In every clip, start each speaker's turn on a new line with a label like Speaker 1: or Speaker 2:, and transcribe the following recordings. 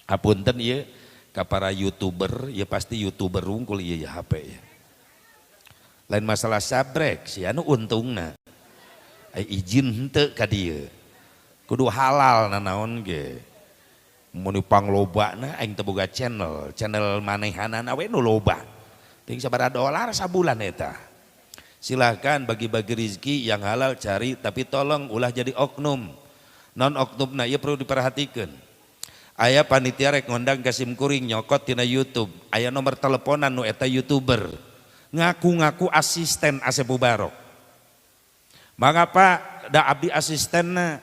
Speaker 1: Hapunten ieu ka para YouTuber, ya pasti YouTuber rungkul ieu ya HP ya. Lain masalah sabrek si anu untungna. Ai izin henteu ka dieu. Kudu halal nanaon ge. Mun panglobana aing teu boga channel, channel manehanana we nu loba. Ting sabaraha dolar sabulan eta. Silahkan bagi-bagi rizki yang halal cari, tapi tolong ulah jadi oknum. Non oknumna ieu perlu diperhatikan. Aya panitia rek ngondang ka sim kuring nyokot tina YouTube. Aya nomor teleponan nu eta YouTuber. Ngaku-ngaku asisten Asep Mubarok. Mangapa da abdi asistenna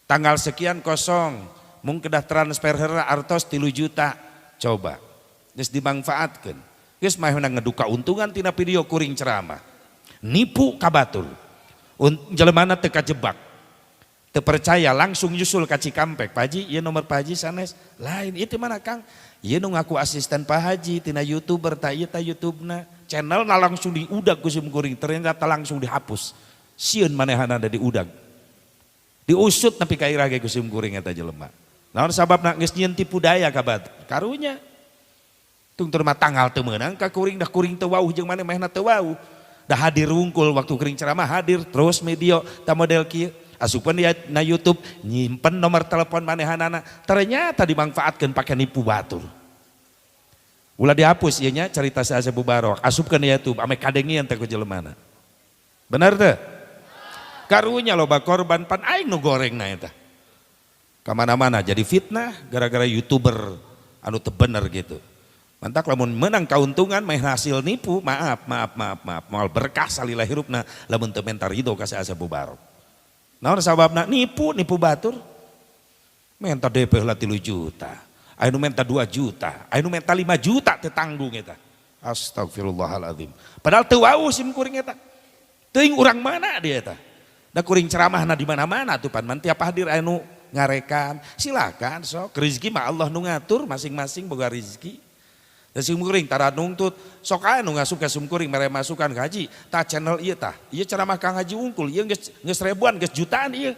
Speaker 1: tanggal sekian kosong, mung kedah transfer heula artos 3 juta. Coba geus dimanfaatkeun. Geus mah ngeduka untungan tina video kuring ceramah. Nipu ka batur. Jelemana teu kajebak. Teu percaya langsung nyusul ka Cikampek. Pak Haji, ieu nomor Pak Haji sanes. Lain, ieu teh mana Kang? Ieu nu ngaku asisten Pak Haji tina YouTuber ta ieu ta YouTube-na. Channel na langsung diudag ku sim kuring, ternyata langsung dihapus. Sieun manehana da diudag. Diusut nepi ka iraha ge ku sim kuring eta jelema. Naon sababna geus nyieun tipu daya ka batur. Karunya. Tungtur mah tanggal teu meunang ka kuring dah kuring teu wauh jeung maneh manehna teu wauh. Dah hadir wungkul waktu kuring ceramah hadir terus media ta model kieu. Asupan dia na YouTube nyimpen nomor telepon manehanana ternyata dimanfaatkan pakai nipu batur. Ulah dihapus ieu nya cerita si Asep Mubarok, asupkeun YouTube ame kadengian teh ku jelemana. Bener teu? Karunya loba korban pan aing nu gorengna eta. Kamana-mana jadi fitnah gara-gara YouTuber anu teu bener gitu. Mantak lamun menang kauntungan meh hasil nipu, maaf maaf maaf maaf, moal berkah salila hirupna lamun teu menta ridho ka si Asep Mubarok. Naon sababna nipu, nipu batur. Menta DP heula 3 juta. Aya nu menta 2 juta, aya nu menta 5 juta teu tanggung eta. Astagfirullahaladzim. Padahal teu wauh sim kuring eta. Teuing urang mana dia eta. Da kuring ceramahna di mana-mana tuh pan man tiap hadir aya nu ngarekan. Silakan sok rezeki mah Allah nu ngatur masing-masing boga rezeki. Da sim kuring tara nungtut sok aya nu ngasup ka sim kuring mere masukan ka haji. Tah channel ieu tah. Ieu ceramah Kang Haji wungkul, ieu geus ribuan, geus jutaan ieu.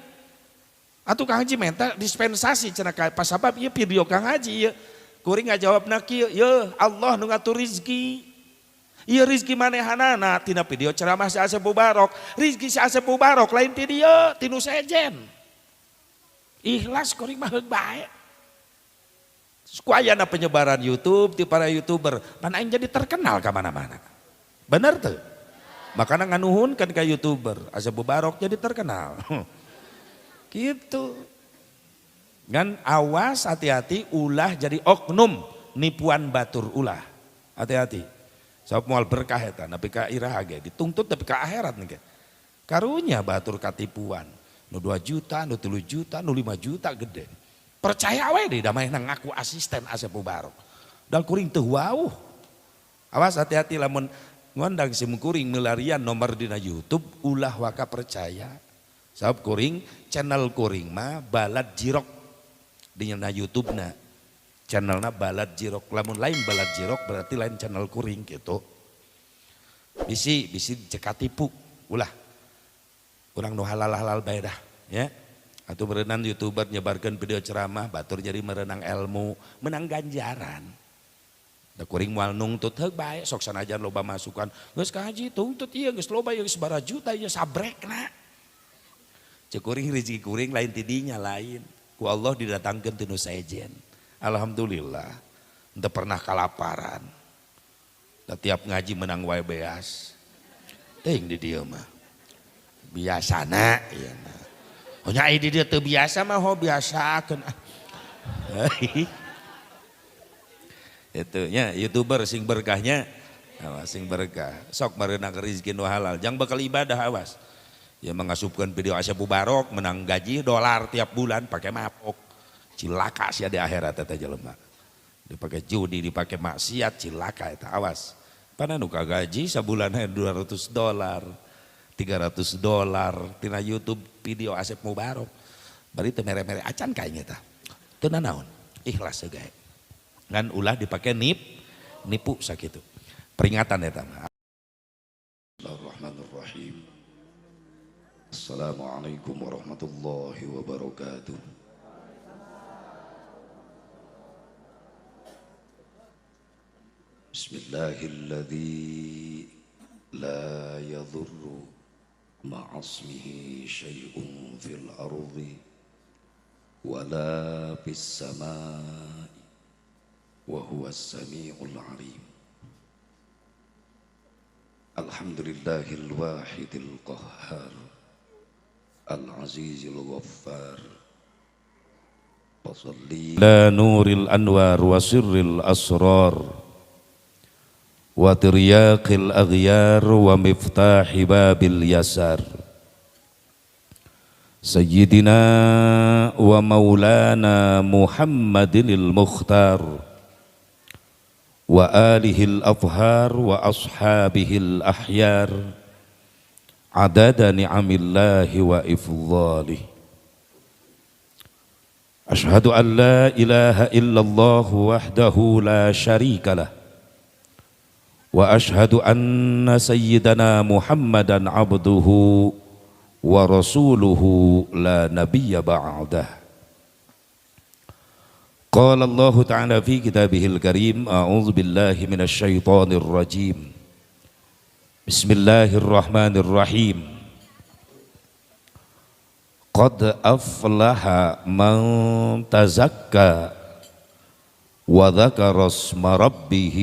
Speaker 1: Atuh Kang Haji minta dispensasi cenah ka pasabab ieu video Kang Haji ieu. Kuring ngajawabna kieu, yeuh Allah nu ngatur rezeki. Ieu rezeki manehanana tina video ceramah si Asep Mubarok. Rezeki si Asep Mubarok lain ti dieu, ti nu sejen. Ikhlas kuring mah heug bae. Ku ayana penyebaran YouTube ti para YouTuber, pan aing jadi terkenal ka mana-mana. Bener tuh? Makana nganuhunkeun ka YouTuber, Asep Mubarok jadi terkenal. Gitu. Ngan awas hati-hati ulah jadi oknum nipuan batur ulah. Hati-hati. Sebab moal berkah eta nepi ka iraha ge dituntut nepi ka akhirat nih. Karunya batur katipuan. Nu 2 juta, nu 3 juta, nu 5 juta gede. Percaya we deh damai ngaku asisten Asep Mubarok. Dan kuring teu wauh. Awas hati-hati lamun ngondang sim kuring milarian nomor dina YouTube ulah waka percaya. Sebab kuring channel kuring mah Balad Jirok dina YouTube-na. Channelna Balad Jirok. Lamun lain Balad Jirok berarti lain channel kuring gitu. Bisi bisi cek tipu ulah. Urang nu halal-halal bae dah ya. Atau merenang YouTuber nyebarkan video ceramah batur jadi merenang ilmu, menang ganjaran. Da kuring moal nungtut heug bae sok sanajan loba masukan. Geus ka haji tuntut ieu geus loba ieu geus sabaraha juta ieu sabrekna. Cek kuring rezeki kuring lain tidinya lain. Ku Allah didatangkeun ti nu sejen. Alhamdulillah. Henteu pernah kalaparan. Da tiap ngaji menang wae beas. Teuing di dieu mah. Biasana ieu mah. Oh nya di dieu teu biasa mah ho biasakeun. Itu nya YouTuber sing berkahnya sing berkah. Sok merenang rezeki nu halal, jang bakal ibadah awas. Ya mengasupkan video Asep Mubarok menang gaji dolar tiap bulan pakai mabok. Cilaka sia di akhirat eta jelema. Dipakai judi, dipakai maksiat, cilaka eta awas. Pana nu gaji sabulan 200 dolar, 300 dolar tina YouTube video Asep Mubarok. Bari teu mere-mere acan kayaknya tah. Teu nanaon, ikhlas gae. Ngan ulah dipake nipu sakitu. Peringatan eta mah.
Speaker 2: Bismillahirrahmanirrahim. Assalamualaikum warahmatullahi wabarakatuh.
Speaker 1: Bismillahilladzi la yadhurru ma'asmihi syai'un fil ardi wala fis samai wa huwas samiul alim. Alhamdulillahil wahidil qahhar al-azizil ghaffar. Wassalli la nuril anwar wa sirril asrar wa tiryaqil aghyar wa miftahi babil yasar. Sayyidina wa maulana Muhammadinil mukhtar wa alihil afhar wa ashabihil ahyar adada ni'amillahi wa ifdhalih. Ashhadu an la ilaha illallah wahdahu la syarika lah wa ashhadu anna sayyidana Muhammadan abduhu wa rasuluhu la nabiyya ba'dah. Qala Allah ta'ala fi kitabihil karim, a'udzu billahi minasy syaithanir rajim. Bismillahirrahmanirrahim. Qad aflaha man tazakka wa dzakara asma rabbih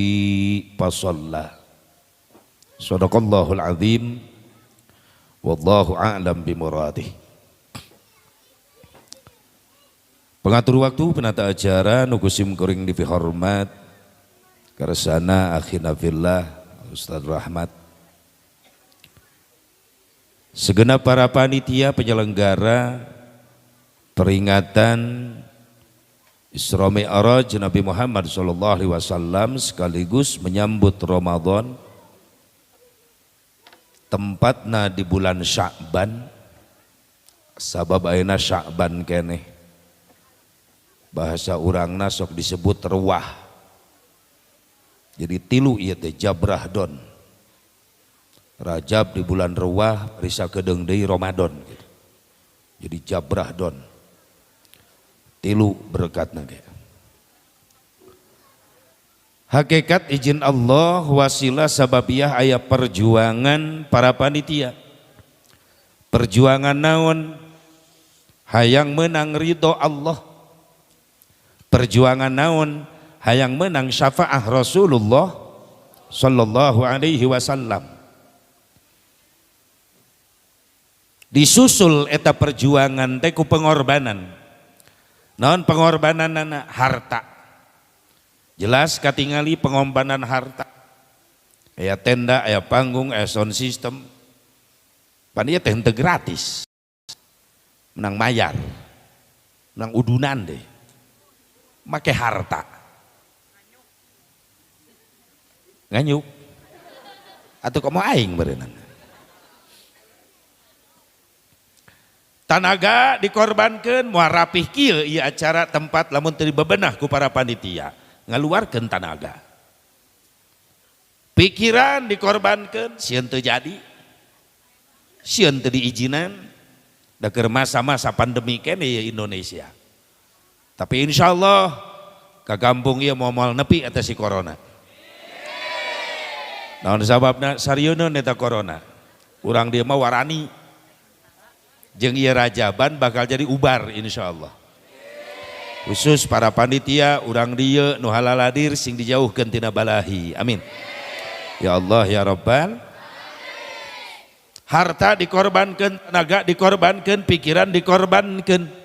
Speaker 1: fasalla. Shadaqallahul azim. Wallahu a'lam bimuradih. Pengatur waktu penata acara nu kusim kuring dipihormat kersana akhina fillah Ustaz Rahmat, segenap para panitia penyelenggara peringatan Isra Mi'raj Nabi Muhammad sallallahu alaihi wasallam sekaligus menyambut Ramadan, tempatna di bulan Sya'ban, sabab ayeuna Sya'ban keneh. Bahasa urangna sok disebut ruah. Jadi tilu ieu teh jabrah don. Rajab di bulan ruah, risa kedeung deui Ramadan gitu. Jadi jabrah don. Tilu berkatna ge. Hakikat izin Allah wasilah sababiyah aya perjuangan para panitia. Perjuangan naon? Hayang menang ridho Allah. Perjuangan naon? Hayang menang syafaah Rasulullah sallallahu alaihi wasallam. Disusul eta perjuangan teh ku pengorbanan. Naon pengorbananana? Harta. Jelas katingali pengorbanan harta. Aya tenda, aya panggung, aya sound system. Pan ieu teh henteu gratis. Menang mayar. Menang udunan deh. Make harta. Nganyuk. Atau komo aing berenang. Tanaga dikorbankan, moal rapih kieu ieu acara tempat lamun teu dibebenah ku para panitia, ngaluarkeun tanaga. Pikiran dikorbankan, sieun teu jadi. Sieun teu diizinan. Da keur masa-masa pandemi keneh ieu Indonesia. Tapi insyaallah ka kampung ieu moal nepi eta si corona. Naon sababna sarieun eta corona. Urang dieu mah warani. Jeung ieu rajaban bakal jadi ubar insyaallah. Khusus para panitia urang dieu nu halaladir sing dijauhkeun tina balahi. Amin. Ya Allah ya Rabbal. Harta dikorbankeun, tenaga dikorbankeun, pikiran dikorbankeun.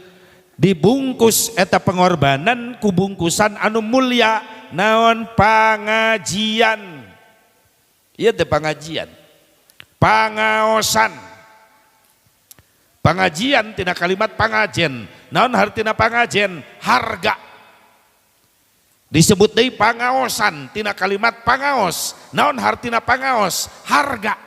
Speaker 1: Dibungkus eta pengorbanan ku bungkusan anu mulia naon? Pangajian. Ieu teh pangajian. Pangaosan. Pangajian tina kalimat pangajen. Naon hartina pangajen? Harga. Disebut deui pangaosan tina kalimat pangaos. Naon hartina pangaos? Harga.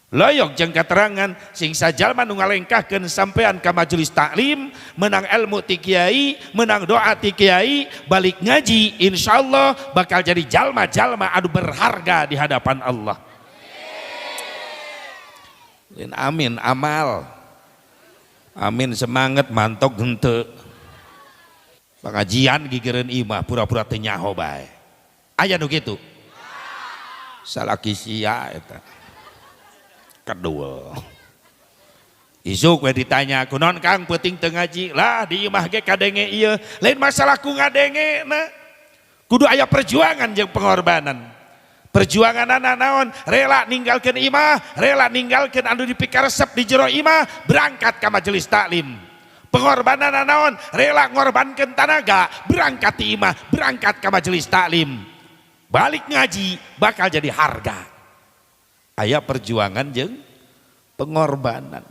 Speaker 1: Loyok jeung katerangan sing sajalma nu ngalengkahkeun sampean ka majelis taklim, menang ilmu ti kiai, menang doa ti kiai, balik ngaji insyaallah bakal jadi jalma-jalma anu berharga di hadapan Allah. Amin amal. Amin semangat mantok henteu. Pengajian gigireun imah pura-pura teu nyaho bae. Aya nu kitu. Salaki sia eta. Kedua. Isuk we ditanya, kunaon Kang peuting teu ngaji? Lah di imah ge kadenge ieu. Lain masalah ku ngadenge na. Kudu aya perjuangan jeung pengorbanan. Perjuangan naon? Rela ninggalkeun imah, rela ninggalkeun anu dipikaresep di jero imah, berangkat ka majelis taklim. Pengorbanan naon? Rela ngorbankeun tanaga, berangkat di imah, berangkat ka majelis taklim. Balik ngaji bakal jadi harga. Aya perjuangan jeung pengorbanan.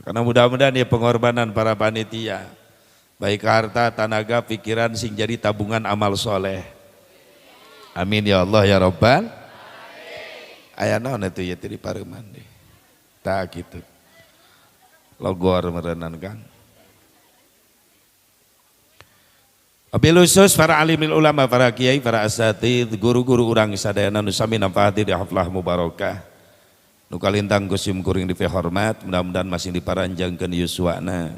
Speaker 1: Karena mudah-mudahan ya pengorbanan para panitia, baik harta, tanaga, pikiran sing jadi tabungan amal soleh. Amin ya Allah ya Rabbal. Aya naon atuh ya di pareuman deh. Tak gitu. Logor merenan Kang. Wabil khusus para alimil ulama, para kiai, para asatid, guru-guru urang sadayana nu sami nampaati di haflah mubarakah. Nu kalintang ku sim kuring dipihormat, mudah-mudahan masih diparanjangkeun yuswana.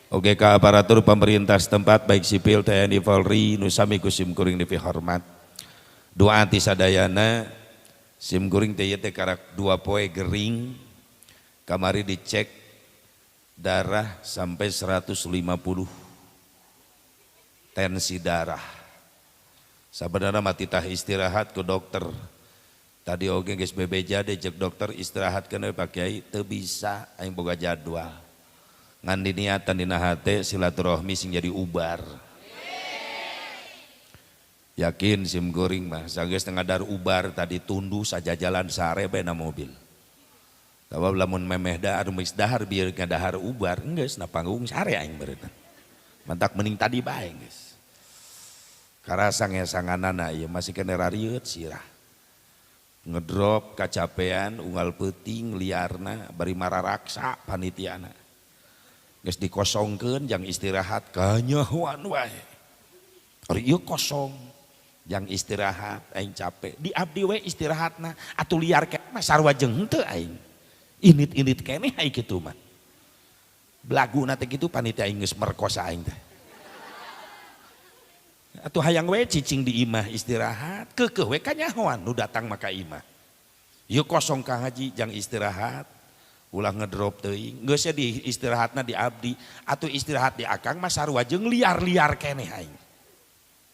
Speaker 1: Oke ka aparatur pemerintah setempat baik sipil, TNI, Polri nu sami ku sim kuring dipihormat. Doa ti sadayana sim kuring teh ieu teh karak 2 poe gering kamari dicek darah sampai 150 tensi darah. Sabenerna mah titah istirahat ku dokter. Tadi oge geus bebeja deh cek dokter istirahat kana Pak Kiai teu bisa aing boga jadwal. Ngan diniatan dina hate silaturahmi sing jadi ubar. Yakin sim goring mah sanggeus ngadar ubar tadi tunduh sajajalan sare bae na mobil. Sabab lamun memeh dahar geus dahar bieu ngadahar ubar geus na panggung sare aing beureutna. Mantak mending tadi bae geus. Karasa ngesanganana ieu masih kene rarieut sirah. Ngedrop kacapean unggal peuting liarna bari mararaksa panitiana. Geus dikosongkeun jang istirahat kanyahoan wae. Ari ieu kosong jang istirahat aing capek. Di abdi we istirahatna atuh liar keneh mah sarua jeung henteu aing. Init-init keneh aing kitu mah. Belaguna teh kitu panitia aing geus merkosa aing teh. Atuh hayang we cicing di imah istirahat, keukeuh we kanyahoan nu datang maka imah. Ieu kosong Kang Haji jang istirahat, ulah ngedrop teuing. Geus di istirahatna di abdi, atuh istirahat di akang mah sarua jeung liar-liar keneh aing.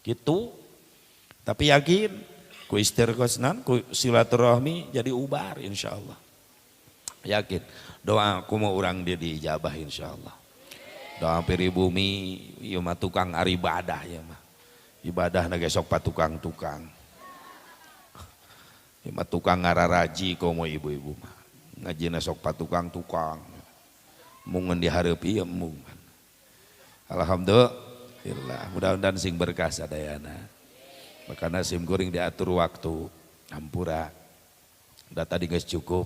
Speaker 1: Gitu. Tapi yakin ku istirqosnan, ku silaturahmi jadi ubar insyaallah. Yakin doa ku mau urang dia diijabah insyaallah. Doa piri bumi ieu mah tukang aribadah ieu mah. Ibadah na gesok patukang-tukang. Ieu mah tukang ngararaji komo ibu-ibu mah. Ngajina sok patukang-tukang. Mungun dihareup ieu mung. Alhamdulillah, mudah-mudahan sing berkah sadayana. Makana sim kuring diatur waktu hampura. Da tadi geus cukup.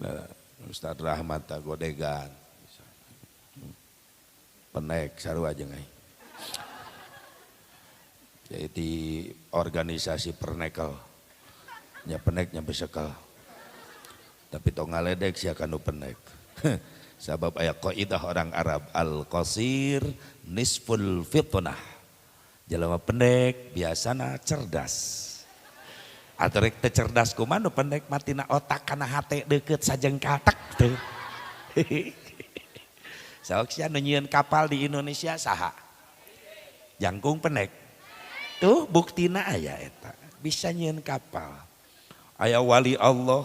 Speaker 1: Nah, Ustaz Rahmat godegan. Penek sarua jeung aing. Jadi organisasi pernekel. Nya penek nya besekel. Tapi tong ngaledek sia kanu penek. Sabab aya kaidah orang Arab al-qasir nisful fitnah. Jelema pendek biasana cerdas. Atau rek teu cerdas kumaha nu pendek matina otak kana hate deukeut sajengkal tek teu. Sok sia nu nyieun kapal di Indonesia saha? Jangkung pendek. Tuh buktina aya eta, bisa nyieun kapal. Aya wali Allah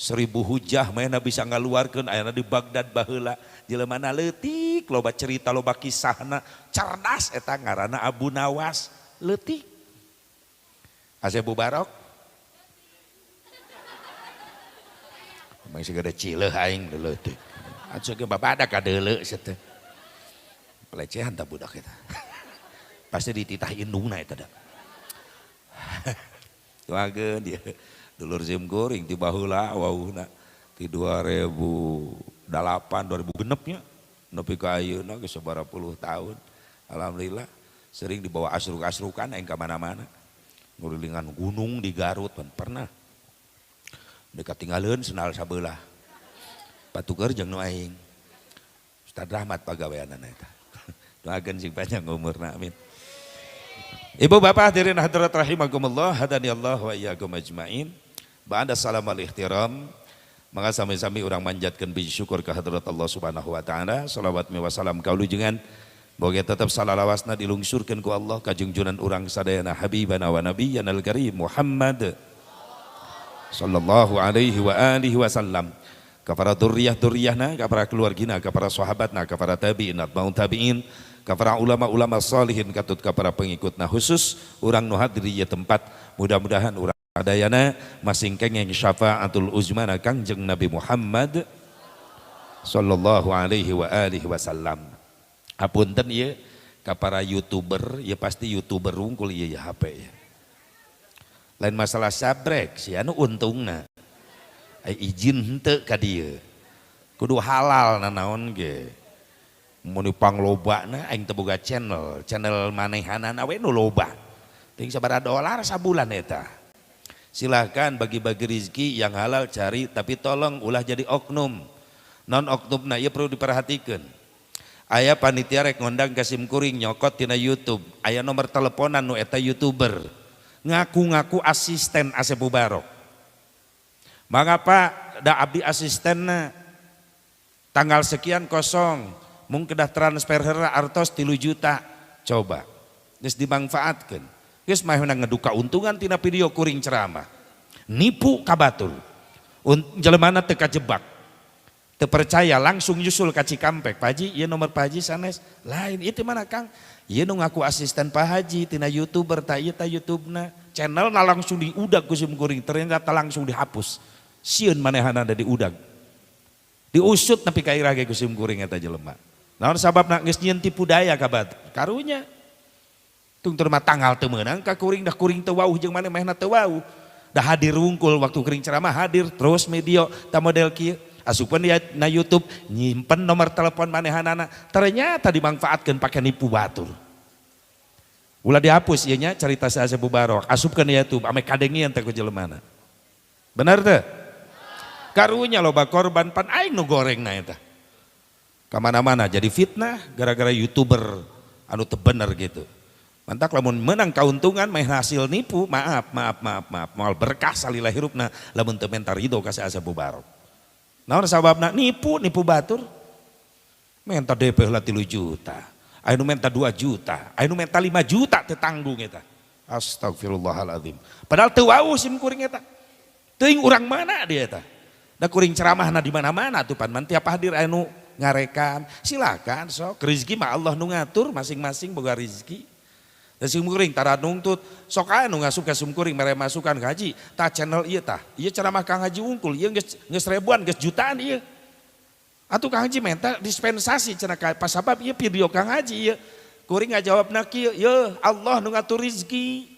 Speaker 1: 1000 hujah mana bisa ngaluarkeun ayana di Baghdad baheula jelemana leutik loba cerita loba kisahna cerdas eta ngaranna Abu Nawas leutik. Asep Mubarok emang segede cileuh aing leutik. Atuh ge babadak kadeuleu sia teh. Pelecehan ta budak eta. Pasti dititah indungna eta da. Tuageun dia. Dulur sim kuring ti baheula wauhna ti 2008 2006 nya nepi ka ayeuna geus sabaraha puluh tahun. Alhamdulillah sering dibawa asruk-asrukan aing ka mana-mana. Ngurilingan gunung di Garut pan pernah. Dekat tinggalin senal sabelah. Patuker jeung nu aing. Ustaz Rahmat pagaweanana eta. Doakeun sing panjang umurna amin. Ibu bapak hadirin hadirat rahimakumullah, hadani Allah wa iyyakum ajmain. Ba'da salam wal ihtiram, maka sami-sami urang manjatkeun puji syukur ke hadrat Allah Subhanahu wa taala. Salawat mi wasalam kaulujengan boga tetep salalawasna dilungsurkeun ku Allah ka junjunan urang sadayana habibana wa nabiyyana al-karim Muhammad sallallahu alaihi wa alihi wasallam, ka para dzurriyyah-dzurriyyahna, ka para keluargina, ka para sahabatna, ka para tabi'in, atba'ut tabi'in, ka para ulama-ulama salihin, katut ka para pengikutna, khusus urang nu hadir di tempat, mudah-mudahan urang sadayana masing kenging syafaatul uzmana Kangjeng Nabi Muhammad sallallahu alaihi wa alihi wasallam. Hapunten ieu ka para YouTuber, ya pasti YouTuber rungkul ieu ya HP ya. Lain masalah sabrek si anu untungna. Ai izin henteu ka dieu. Kudu halal nanaon ge. Mun panglobana aing teu boga channel, channel manehanana we nu loba. Ting sabaraha dolar sabulan eta. Silahkan bagi-bagi rizki yang halal cari, tapi tolong ulah jadi oknum. Non oknumna ieu perlu diperhatikan. Aya panitia rek ngondang ka sim kuring nyokot tina YouTube, aya nomor teleponan nu eta YouTuber. Ngaku-ngaku asisten Asep Mubarok. Mangapa da abdi asistenna tanggal sekian kosong, mung kedah transfer heula artos 3 juta. Coba geus dimanfaatkeun. Geus mah ngeduka untungan tina video kuring ceramah. Nipu ka batur. Jelemana teu kajebak. Teu percaya langsung nyusul ka Cikampek. Pak Haji, ieu nomor Pak Haji sanes. Lain, ieu teh mana Kang? Ieu nu ngaku asisten Pak Haji tina YouTuber, ta ieu ta YouTube-na. Channel na langsung diudag ku sim kuring, ternyata langsung dihapus. Sieun manehana da diudag. Diusut nepi ka iraha ge ku sim kuring eta jelema. Naon sababna geus nyieun tipu daya ka batur. Karunya. Tungtur mah tanggal teu meunang ka kuring, dah kuring teu wauh jeung maneh manehna teu wauh. Dah hadir wungkul waktu kuring ceramah hadir terus media ta model kieu. Asupkeun dia na YouTube nyimpen nomor telepon manehanana, ternyata dimanfaatkeun pake nipu batur. Ulah dihapus ieu nya carita si Asep Mubarok, asupkeun YouTube ame kadengian teh ku jelemana. Bener teu? Karunya loba korban pan aing nu gorengna eta. Kamana-mana jadi fitnah gara-gara YouTuber anu teu bener gitu. Mantak lamun menang kauntungan meh hasil nipu, maaf, maaf, maaf, maaf, moal berkah salila hirupna lamun teu menta ridho ka si Asep Mubarok. Naon sababna nipu, nipu batur. Menta DP heula 3 juta. Aya nu menta 2 juta, aya nu menta 5 juta teu tanggung eta. Astagfirullahaladzim. Padahal teu wauh sim kuring eta. Teuing urang mana dia eta. Da kuring ceramahna di mana-mana tuh pan man tiap hadir aya nu ngarekan. Silakan sok rezeki mah Allah nu ngatur, masing-masing boga rezeki. Da sim kuring tara nungtut, sok aya nu ngasup ka sim kuring mere masukan ka haji, tah channel ieu tah. Ieu ceramah Kang Haji wungkul, ieu geus ribuan, geus jutaan ieu. Atuh Kang Haji minta dispensasi cenah ka pasabab ieu video Kang Haji ieu. Kuring ngajawabna kieu, yeuh Allah nu ngatur rezeki.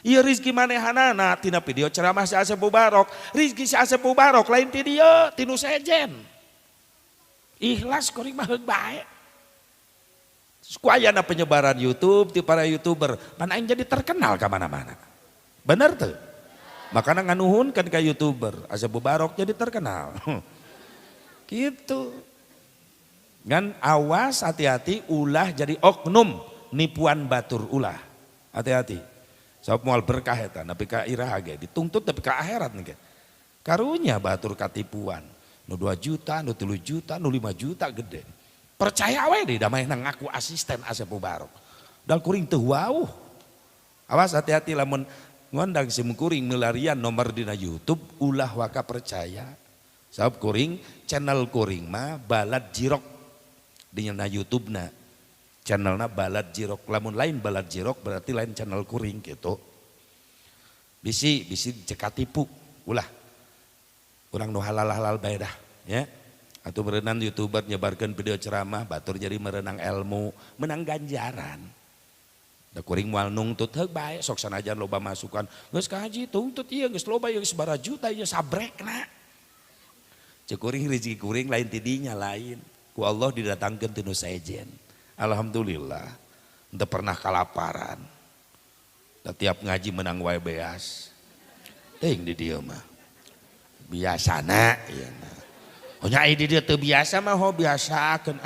Speaker 1: Ieu rezeki manehanana tina video ceramah si Asep Mubarok. Rezeki si Asep Mubarok lain ti dieu, ti nu sejen. Ikhlas kuring mah heug bae. Ku ayana penyebaran YouTube ti para YouTuber, pan aing jadi terkenal ka mana-mana. Bener tuh? Makana nganuhunkeun ka YouTuber, Asep Mubarok jadi terkenal. Gitu. Ngan awas hati-hati ulah jadi oknum nipuan batur ulah. Hati-hati. Sebab moal berkah eta nepi ka iraha ge dituntut nepi ka akhirat nih ge. Karunya batur katipuan. Nu 2 juta, nu 3 juta, nu 5 juta gede. Percaya we deh damai ngaku asisten Asep Mubarok. Dan kuring teu wauh. Awas hati-hati lamun ngondang sim kuring milarian nomor dina YouTube ulah waka percaya. Sebab kuring channel kuring mah Balad Jirok dina YouTube-na. Channelna Balad Jirok. Lamun lain Balad Jirok berarti lain channel kuring gitu. Bisi bisi cekak tipu ulah. Urang nu halal-halal bae dah ya. Atau merenang YouTuber nyebarkan video ceramah batur jadi merenang ilmu, menang ganjaran. Da kuring moal nungtut heug bae sok sanajan loba masukan. Geus ka haji tuntut ieu geus loba ieu geus sabaraha juta ieu sabrekna. Ceuk kuring rezeki kuring lain tidinya lain. Ku Allah didatangkeun ti nu sejen. Alhamdulillah teu pernah kalaparan. Da tiap ngaji menang wae beas. Teuing di dieu mah. Biasana ieu mah. Oh nya di dieu teu biasa mah ho biasakeun.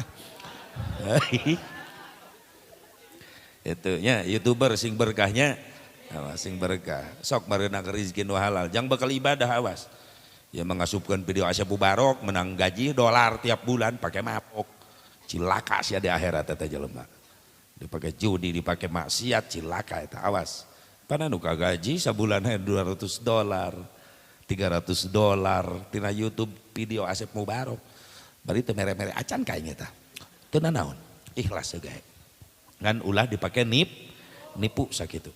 Speaker 1: Itu nya YouTuber sing berkahnya, sing berkah. Sok mareunang rezeki nu halal, jang bakal ibadah awas. Ya mengasupkan video Asep Mubarok menang gaji dolar tiap bulan pakai mabok. Cilaka sia di akhirat eta jelema. Dipakai judi, dipakai maksiat, cilaka eta, awas. Pana nu gaji sabulan 200 dolar, 300 dolar tina YouTube video Asep Mubarok. Bari teu mere-mere acan kaing eta. Teu nanaon, ikhlas gae. Ngan ulah dipake nipu sakitu.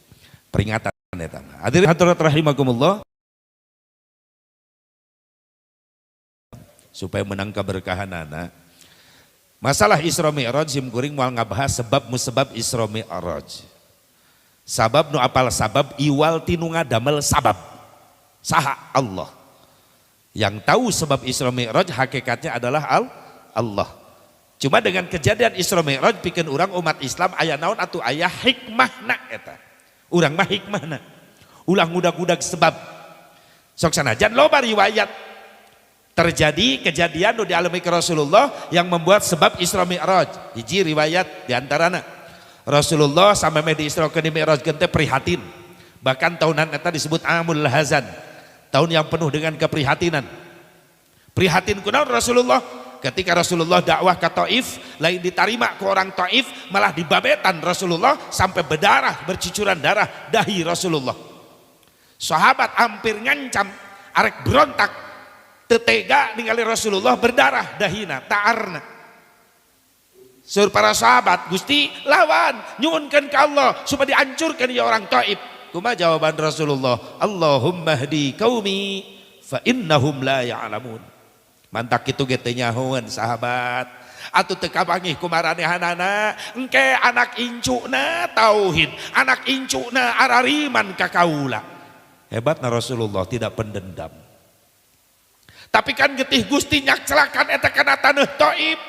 Speaker 1: Peringatan eta mah. Hadirin hadirat rahimakumullah. Supaya menang keberkahanana. Masalah Isra Mi'raj sim kuring moal ngabahas sebab musebab Isra Mi'raj. Sabab nu apal sabab iwal tinu ngadamel sabab. Saha Allah. Yang tahu sebab Isra Mi'raj hakikatnya adalah Allah. Cuma dengan kejadian Isra Mi'raj pikeun urang umat Islam aya naon atuh aya hikmahna eta. Urang mah hikmahna. Ulah ngudag-ngudag sebab. Sok sanajan loba riwayat terjadi kejadian nu dialami ke Rasulullah yang membuat sebab Isra Mi'raj. Hiji riwayat diantarana Rasulullah sampai meh di Isra ke Mi'raj teh prihatin. Bahkan tahunan eta disebut Amul Hazan, tahun yang penuh dengan keprihatinan. Prihatin kunaon Rasulullah? Ketika Rasulullah dakwah ke Taif, lain diterima ke orang Taif, malah dibabetan Rasulullah sampai berdarah, bercucuran darah dahi Rasulullah. Sahabat hampir ngancam arek berontak, tetega ningali Rasulullah berdarah dahina, ta'arna. Sur para sahabat, Gusti lawan, nyuhunkeun ka Allah supaya dihancurkan ya orang Taif. Kumaha jawaban Rasulullah? Allahumma hdi qaumi fa innahum la ya'lamun. Mantak kitu ge teu nyahoeun sahabat. Atuh teu kabangih kumaranehanana, engke anak incuna tauhid, anak incuna arariman ka kaula. Hebatna Rasulullah tidak pendendam. Tapi kan getih Gusti nyakcelakan eta kana taneuh Taif.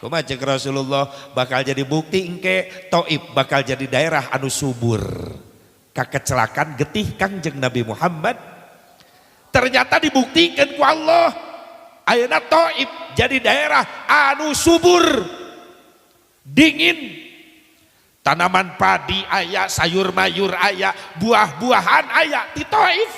Speaker 1: Kumaha ceuk Rasulullah bakal jadi bukti engke Taif bakal jadi daerah anu subur. Kakecelakan getih Kangjeng Nabi Muhammad ternyata dibuktikan ku Allah. Ayeuna Taif jadi daerah anu subur, dingin, tanaman padi aya, sayur mayur aya, buah-buahan aya di Taif.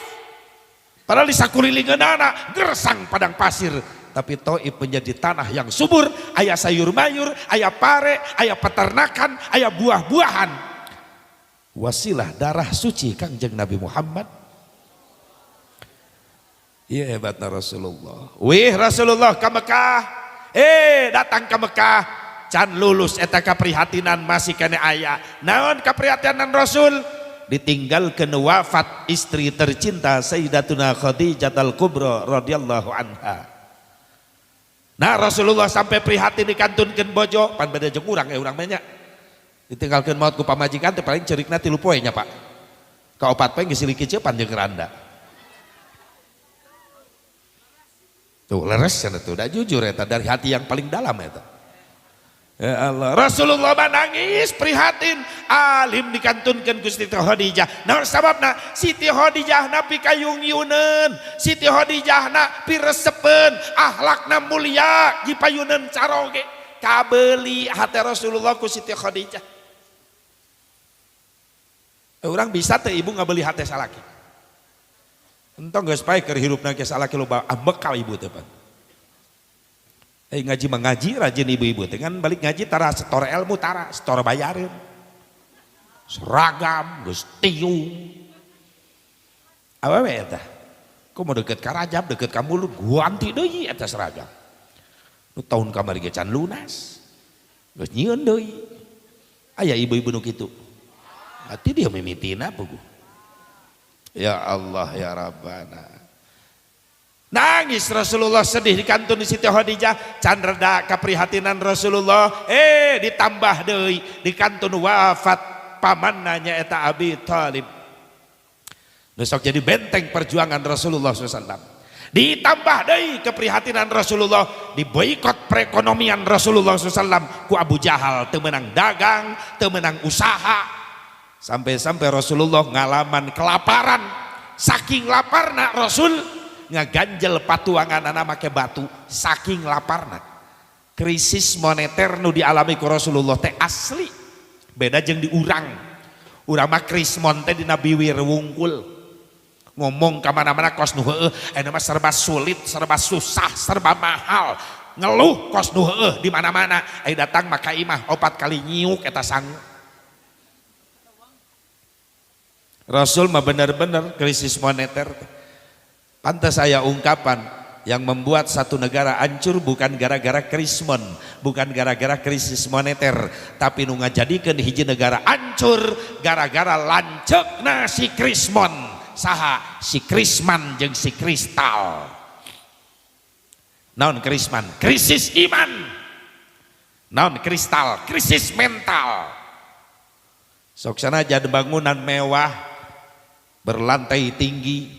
Speaker 1: Padahal di sakulilingeunana gersang padang pasir, tapi Taif menjadi tanah yang subur, aya sayur mayur, aya pare, aya peternakan, aya buah-buahan. Wasilah darah suci Kangjeng Nabi Muhammad. Iya hebatna Rasulullah. Wih Rasulullah ke Mekah. Datang ke Mekah. Can lulus eta kaprihatinan masih kene aya. Naon kaprihatinan Rasul? Ditinggalkeun wafat istri tercinta Sayyidatuna Khadijah al-Kubra radhiyallahu anha. Nah Rasulullah sampai prihatin dikantunkeun bojo, pan beda jeung urang urang mah nya. Ditinggalkeun maut ku pamajikan teh paling cerikna 3 poe nya Pak. Ka 4 poe geus siliki cepan jeung randa. Tuh leres cenah tuh, da jujur eta dari hati yang paling dalam eta. Ya Allah, Rasulullah nangis prihatin, alim dikantunkeun ku Siti Khadijah. Naon sababna? Siti Khadijah na pikayung-yuneun, Siti Khadijah na piresepeun, akhlakna mulia, dipayuneun caroge. Kabeuli hate Rasulullah ku Siti Khadijah. Urang bisa teh ibu ngabeli hate salaki. Entong geus pae keur hirupna ge salaki loba ambek ka ibu teh pan. Ngaji mah ngaji rajin ibu-ibu teh kan balik ngaji tara setor ilmu tara setor bayarin. Seragam geus tiung. Awewe eta. Komo deket ka Rajab, deket ka Mulud, ganti deui eta seragam. Nu tahun kamari ge can lunas. Geus nyieun deui. Aya ibu-ibu nu kitu. Ati dia mimitina puguh. Ya Allah ya Rabbana. Nangis Rasulullah sedih dikantun di Siti Khadijah, can reda kaprihatinan Rasulullah, ditambah deui dikantun wafat pamanna nyaeta Abi Thalib. Nu sok jadi benteng perjuangan Rasulullah SAW. Ditambah deui keprihatinan Rasulullah, diboikot perekonomian Rasulullah SAW ku Abu Jahal, teu meunang dagang, teu meunang usaha. Sampai-sampai Rasulullah ngalaman kelaparan. Saking laparna Rasul ngaganjel patuanganana make batu, saking laparna. Krisis moneter nu dialami ku Rasulullah teh asli. Beda jeung di urang. Urang mah krismon teh dina biwir wungkul. Ngomong ka mana-mana kos nu heueuh, ayeuna mah serba sulit, serba susah, serba mahal. Ngeluh kos nu heueuh di mana-mana. Aya datang maka imah 4 kali nyiuk eta sangu. Rasul mah bener-bener krisis moneter. Pantas saya ungkapan yang membuat satu negara hancur bukan gara-gara krismon, bukan gara-gara krisis moneter, tapi nu ngajadikeun hiji negara hancur gara-gara lanceukna si krismon. Saha? Si Krisman jeung si Kristal. Naon Krisman? Krisis iman. Naon Kristal? Krisis mental. Sok sanajan bangunan mewah, berlantai tinggi,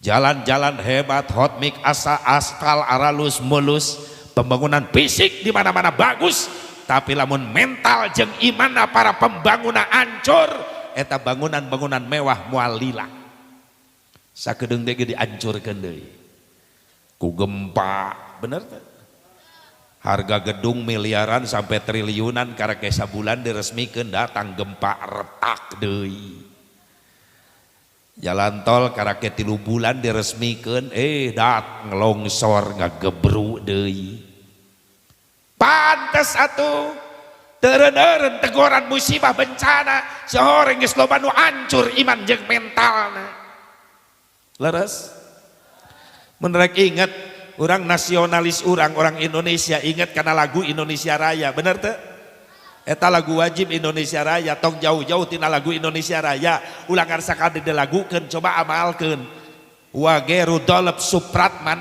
Speaker 1: jalan-jalan hebat, hot mix, asa, aspal, aralus, mulus, pembangunan fisik di mana-mana bagus, tapi lamun mental jeung imanna para pembangunan hancur, eta bangunan-bangunan mewah moal lila. Sakedeung deui dihancurkeun deui. Ku gempa, bener teh? Harga gedung miliaran sampai triliunan karek sabulan diresmikeun, datang gempa retak deui. Jalan tol karek 3 bulan diresmikeun, dat ngelongsor ngagebru deui. Pantes atuh teureun-eureun teguran musibah bencana, sahoreng geus loba nu hancur iman jeung mentalna. Leres? Mun rek inget orang nasionalis orang, orang Indonesia inget karena lagu Indonesia Raya, bener teu? Eta lagu wajib Indonesia Raya, tong jauh-jauh tina lagu Indonesia Raya, ulah ngan sakali dilagukeun, coba amalkeun. Wage Rudolf Supratman,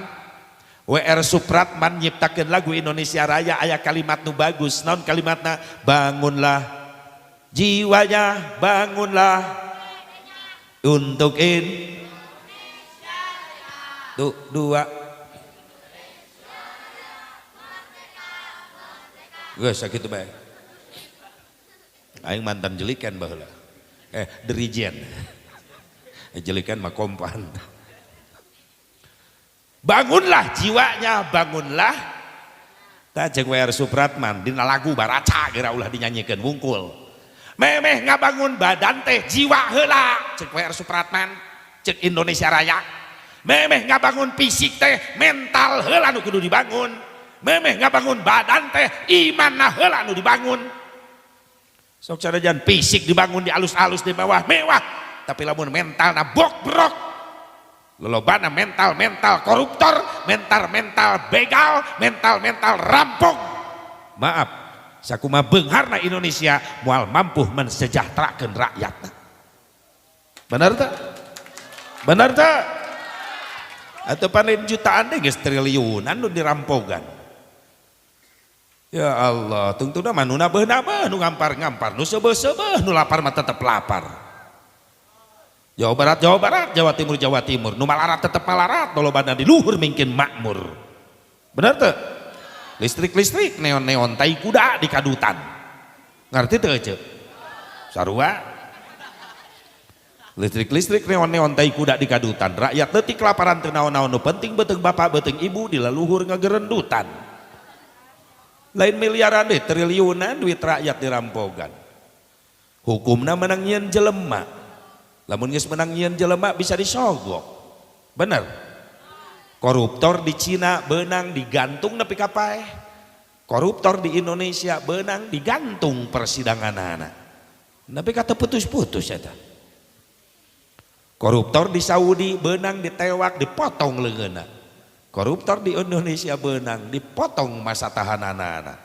Speaker 1: WR Supratman nyiptakeun lagu Indonesia Raya, aya kalimat nu bagus, naon kalimatna? Bangunlah jiwanya, bangunlah untuk in. Tuh, dua. Geus sakitu bae. Aing mantan jelikan baheula. Dirijen. Jelikan mah kompan. Bangunlah jiwanya, bangunlah. Tah jeung WR Supratman dina lagu baraca geura ulah dinyanyikeun wungkul. Memeh ngabangun badan teh jiwa heula ceuk WR Supratman, ceuk Indonesia Raya. Memeh ngabangun fisik teh mental heula nu kudu dibangun. Memeh ngabangun badan teh imanna heula nu dibangun. Sok sanajan fisik dibangun di alus-alus di bawah mewah, tapi lamun mentalna bokbrok, lolobana mental-mental koruptor, mental-mental begal, mental-mental rampok. Maaf, sakumaha beungharna Indonesia moal mampu mensejahterakeun rakyatna. Benar tak? Benar tak? Atau panen jutaan deh geus triliunan nu dirampogan. Ya Allah, tungtuna mah nu nabeuh-nabeuh, nu ngampar-ngampar, nu seubeuh-seubeuh, nu lapar mah tetep lapar. Jawa Barat, Jawa Barat, Jawa Timur, Jawa Timur, nu malarat tetep malarat, nu lobana di luhur mungkin makmur. Bener teu? Listrik-listrik, neon-neon, tai kuda di kadutan. Ngerti teu ece? Sarua. Listrik-listrik, neon-neon, tai kuda di kadutan. Rakyat leutik kelaparan teu naon-naon, nu penting beuteung bapak, beuteung ibu di leluhur ngagerendutan. Lain miliaran deh, triliunan duit rakyat dirampogan. Hukumna menang nyieun jelema. Lamun geus menang nyieun jelema bisa disogok. Bener. Koruptor di Cina beunang digantung nepi ka paeh. Koruptor di Indonesia beunang digantung persidanganana. Nepi ka teu putus-putus eta. Koruptor di Saudi beunang ditewak dipotong leungeunna. Koruptor di Indonesia beunang dipotong masa tahananana.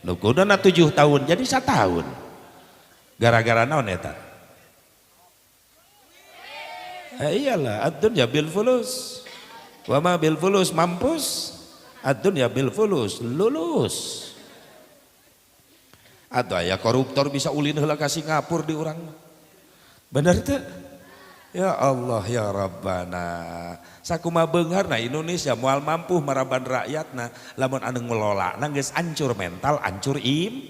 Speaker 1: Nu kuduna 7 tahun jadi 1 tahun. Gara-gara naon eta? Iyalah, ad-dunya bil fulus. Wa ma bil fulus mampus, ad-dunya bil fulus lulus. Atau aya koruptor bisa ulin heula ka Singapura di urang. Bener teu? Ya Allah ya Rabbana. Sakumaha beungharna Indonesia moal mampu maraban rakyatna lamun anu ngelola geus hancur mental, hancur im.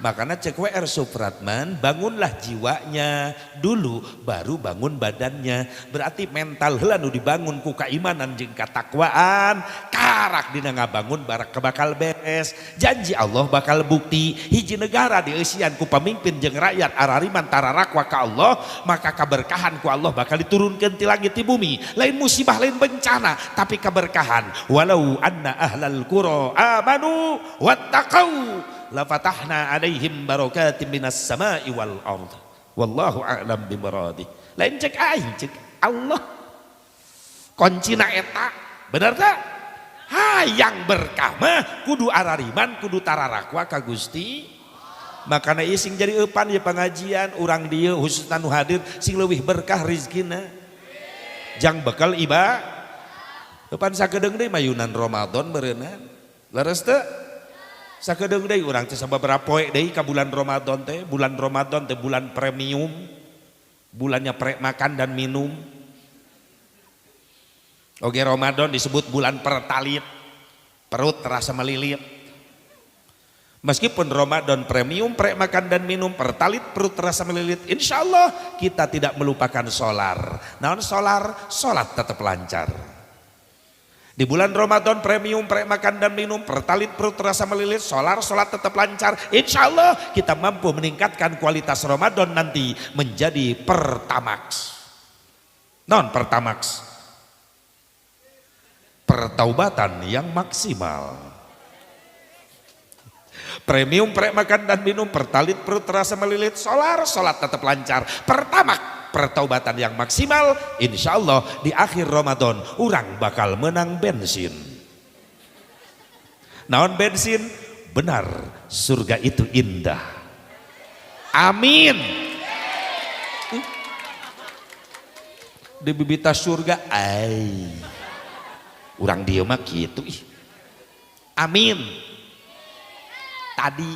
Speaker 1: Makanya cek WR Supratman, bangunlah jiwanya dulu baru bangun badannya. Berarti mental heula nu dibangun ku keimanan jeung katakwaan, karak dina ngabangun barak bakal beres. Janji Allah bakal bukti hiji negara dieusian ku pamimpin jeung rakyat arariman tararakwa ka Allah, maka keberkahan ku Allah bakal diturunkan ti langit ti bumi. Lain musibah, lain bencana, tapi keberkahan. Walau anna ahlal qura amanu wattaqau la fatahna alaihim barakatim minas sama'i wal ard. Wallahu a'lam bimuradih. Lain cek aing, cek Allah. Kuncina eta, bener tak? Hayang berkah mah kudu arariman, kudu tararakwa ka Gusti. Makana ieu sing jadi eupan ya pengajian urang dieu khususna nu hadir sing leuwih berkah rizkina. Jang bekal iba. Eupan sakedeung deui mayunan Ramadan beureunan. Leres teu? Sakedeung deui urang teh sababaraha poe deui ka bulan Ramadan teh, bulan Ramadan teh bulan premium. Bulannya pre makan dan minum. Oge Ramadan disebut bulan pertalit. Perut terasa melilit. Meskipun Ramadan premium, pre makan dan minum, pertalit perut terasa melilit, insya Allah kita tidak melupakan solar. Naon solar? Solat tetap lancar. Di bulan Ramadan premium, pre makan dan minum, pertalit perut terasa melilit, solar, solat tetap lancar. Insya Allah kita mampu meningkatkan kualitas Ramadan nanti menjadi pertamax. Non pertamax. Pertaubatan yang maksimal. Premium pre makan dan minum, pertalit perut terasa melilit, solar, solat tetap lancar. Pertamax, pertaubatan yang maksimal, insya Allah di akhir Ramadan urang bakal menang bensin. Naon bensin? Benar, surga itu indah. Amin. Di bibita surga, ai. Urang dieu mah kitu ih. Amin. Tadi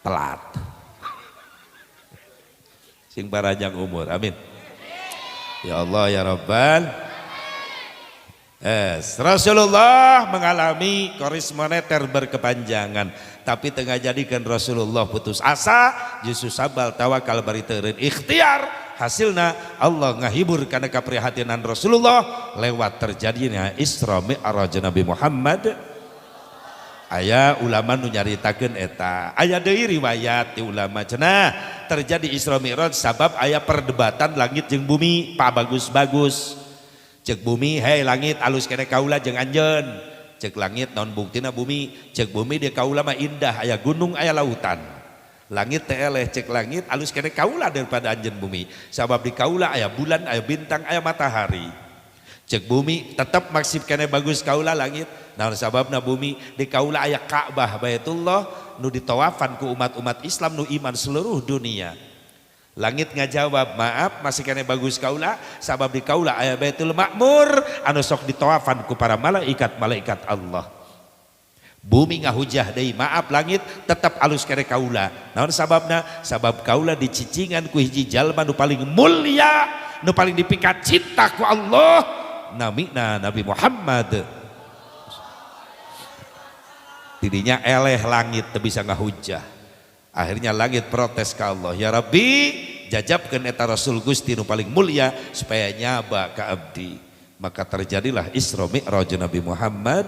Speaker 1: telat. Sing paranjang umur. Amin. Ya Allah ya Rabbal. Es, Rasulullah mengalami krisis moneter berkepanjangan, tapi tengah jadikan Rasulullah putus asa, justru sabal tawakal bari teureun ikhtiar, hasilna Allah ngahibur karena keprihatinan Rasulullah lewat terjadinya Isra Mi'raj Nabi Muhammad. Aya ulama nu nyaritakeun eta, aya deui riwayat di ulama cenah terjadi Isra Mi'raj sabab aya perdebatan langit jeung bumi, pak bagus-bagus. Cek bumi, hei langit alus kene kaula jeung anjeun. Cek langit naon buktina bumi, cek bumi dia kaula mah indah, aya gunung aya lautan. Langit teh eleh, cek langit alus kene kaula daripada anjeun bumi. Sabab di kaula aya bulan, aya bintang, aya matahari. Cek bumi tetap maksib kene bagus kaula langit. Naon sababna bumi di kaula aya Ka'bah Baitullah nu ditawafan ku umat-umat Islam nu iman seluruh dunia. Langit ngajawab, maaf masih kene bagus kaula sabab di kaula aya Baitul Makmur anu sok ditawafan ku para malaikat-malaikat Allah. Bumi ngahujah deui, maaf langit tetap alus kene kaula. Naon sababna? Sabab kaula dicicingan ku hiji jalma nu paling mulia, nu paling dipikat cinta ku Allah, namina Nabi Muhammad. Tidinya eleh langit teu bisa ngahujah. Akhirnya langit protes ke Allah, ya Rabbi, jajabkeun eta Rasul Gusti nu paling mulia supaya nyaba ka abdi. Maka terjadilah Isra Mi'raj Nabi Muhammad.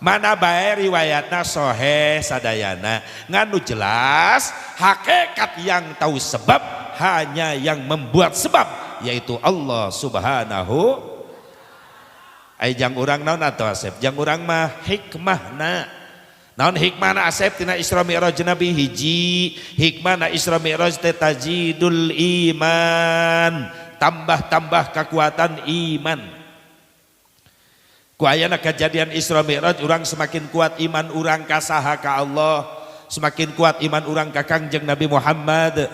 Speaker 1: Mana bae riwayatna soheh sadayana, nganu jelas hakikat yang tahu sebab hanya yang membuat sebab, yaitu Allah Subhanahu. Ai jang urang naon atuh Asep? Jang urang mah hikmahna. Naon hikmahna Asep tina Isra Mi'raj Nabi? Hiji, hikmahna Isra Mi'raj teh tajidul iman, tambah-tambah kekuatan iman. Ku ayana kejadian Isra Mi'raj urang semakin kuat iman urang ka saha? Ka Allah, semakin kuat iman urang ka Kangjeng Nabi Muhammad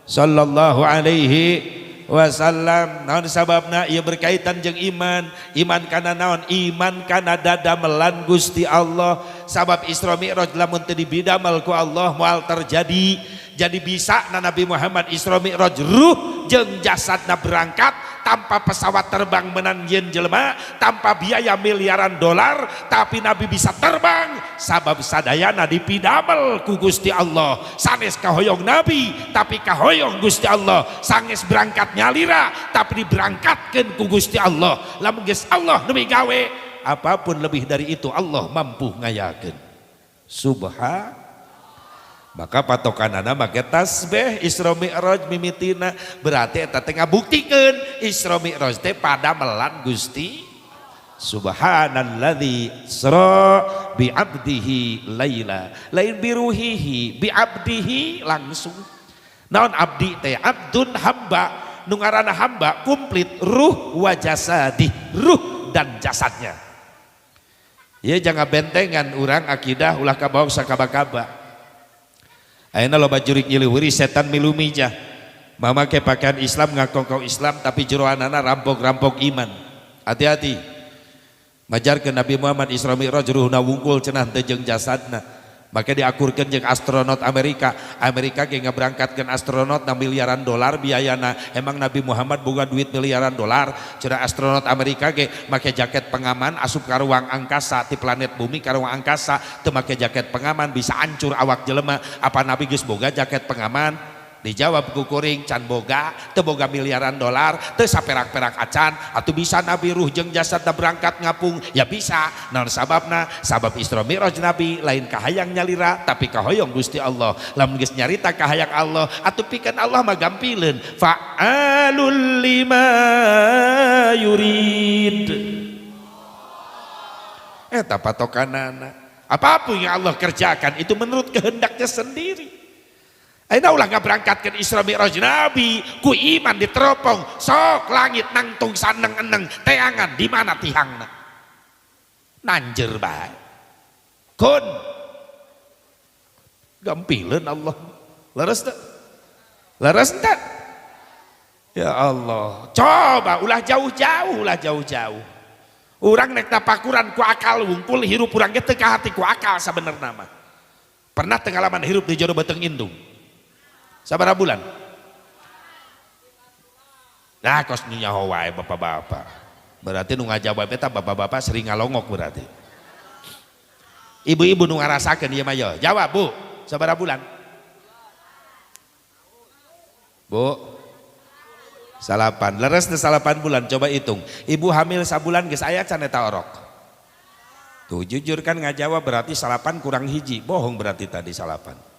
Speaker 1: sallallahu alaihi wasallam. Naon sababna? Ieu berkaitan jeung iman. Iman kana naon? Iman kana dadamelan Gusti Allah. Sabab Isra Mi'raj lamun teu dibidamel ku Allah moal terjadi. Jadi bisa na Nabi Muhammad Isra Mi'raj ruh jeung jasadna berangkat, Tanpa pesawat terbang menang yen jelema, tanpa biaya miliaran dolar, tapi Nabi bisa terbang sabab sadayana dipidamel ku Gusti Allah. Sanes kahoyong Nabi, tapi kahoyong Gusti Allah. Sanes berangkat nyalira, tapi diberangkatkan ku Gusti Allah. Lamun geus Allah nu gawe, apapun lebih dari itu Allah mampu ngayakeun. Subhan. Maka patokanana make tasbih Isra Mi'raj mimitina, berarti eta teh ngabuktikeun Isra Mi'raj teh padamelan Gusti. Subhanalladzi asra bi abdihi laila, lain biruhihi, bi abdihi langsung. Naon abdi teh? Abdun hamba, nu ngaranna hamba komplit ruh wa jasadi, ruh dan jasadnya. Ya jangan bentengan urang akidah ulah kabawa sakaba-kaba. Ayeuna loba jurik nyiliwiri setan milu mijah. Mamake pakaian Islam, ngaku kau Islam, tapi jeroanana rampok-rampok iman. Hati-hati. Majarkeun Nabi Muhammad Isra Mi'raj ruhna wungkul cenah teu jeung jasadna. Maka diakurkeun jeung astronot Amerika. Amerika ge ngaberangkatkeun astronot na miliaran dolar biayana. Emang Nabi Muhammad boga duit miliaran dolar? Cenah astronot Amerika ge make jaket pengaman asup ka ruang angkasa, ti planet bumi ka ruang angkasa teu make jaket pengaman bisa hancur awak jelema. Apa Nabi geus boga jaket pengaman? Dijawab ku kuring can boga, teu boga miliaran dolar, teu saperak-perak acan. Atuh bisa Nabi ruh jeung jasad berangkat ngapung? Ya bisa. Naon sababna? Sabab Isra Mi'raj Nabi lain kahayang nyalira, tapi kahoyong Gusti Allah. Lamun geus nyarita kahayang Allah, atuh pikeun Allah mah gampileun. Fa'alul lima yurid. Eta patokanana. Apapun yang Allah kerjakan itu menurut kehendaknya sendiri. Ayeuna ulah ngaberangkatkeun Isra Mi'raj Nabi ku iman diteropong, sok langit nangtung saneng-eneng teangan di mana tihangna, nanjer bae kun gampileun Allah. Leres teu? Leres teu? Ya Allah, coba ulah jauh-jauh, ulah jauh-jauh. Urang nek tapakuran ku akal wungkul, hirup urang ge teu kahati ku akal sabenerna mah. Pernah pengalaman hirup di jero beuteung indung? Sabaraha bulan? Nah, kos nyaho wae bapak-bapak. Berarti nu ngajawab eta bapak-bapak sering ngalongok berarti. Ibu-ibu nu ngarasakeun ieu mah yo. Jawab, Bu. Sabaraha bulan? Bu. 9. Leres teh 9 bulan, coba hitung. Ibu hamil sabulan geus aya can eta orok? Tuh jujur kan ngajawab, berarti 9 kurang 1. Bohong berarti tadi 9.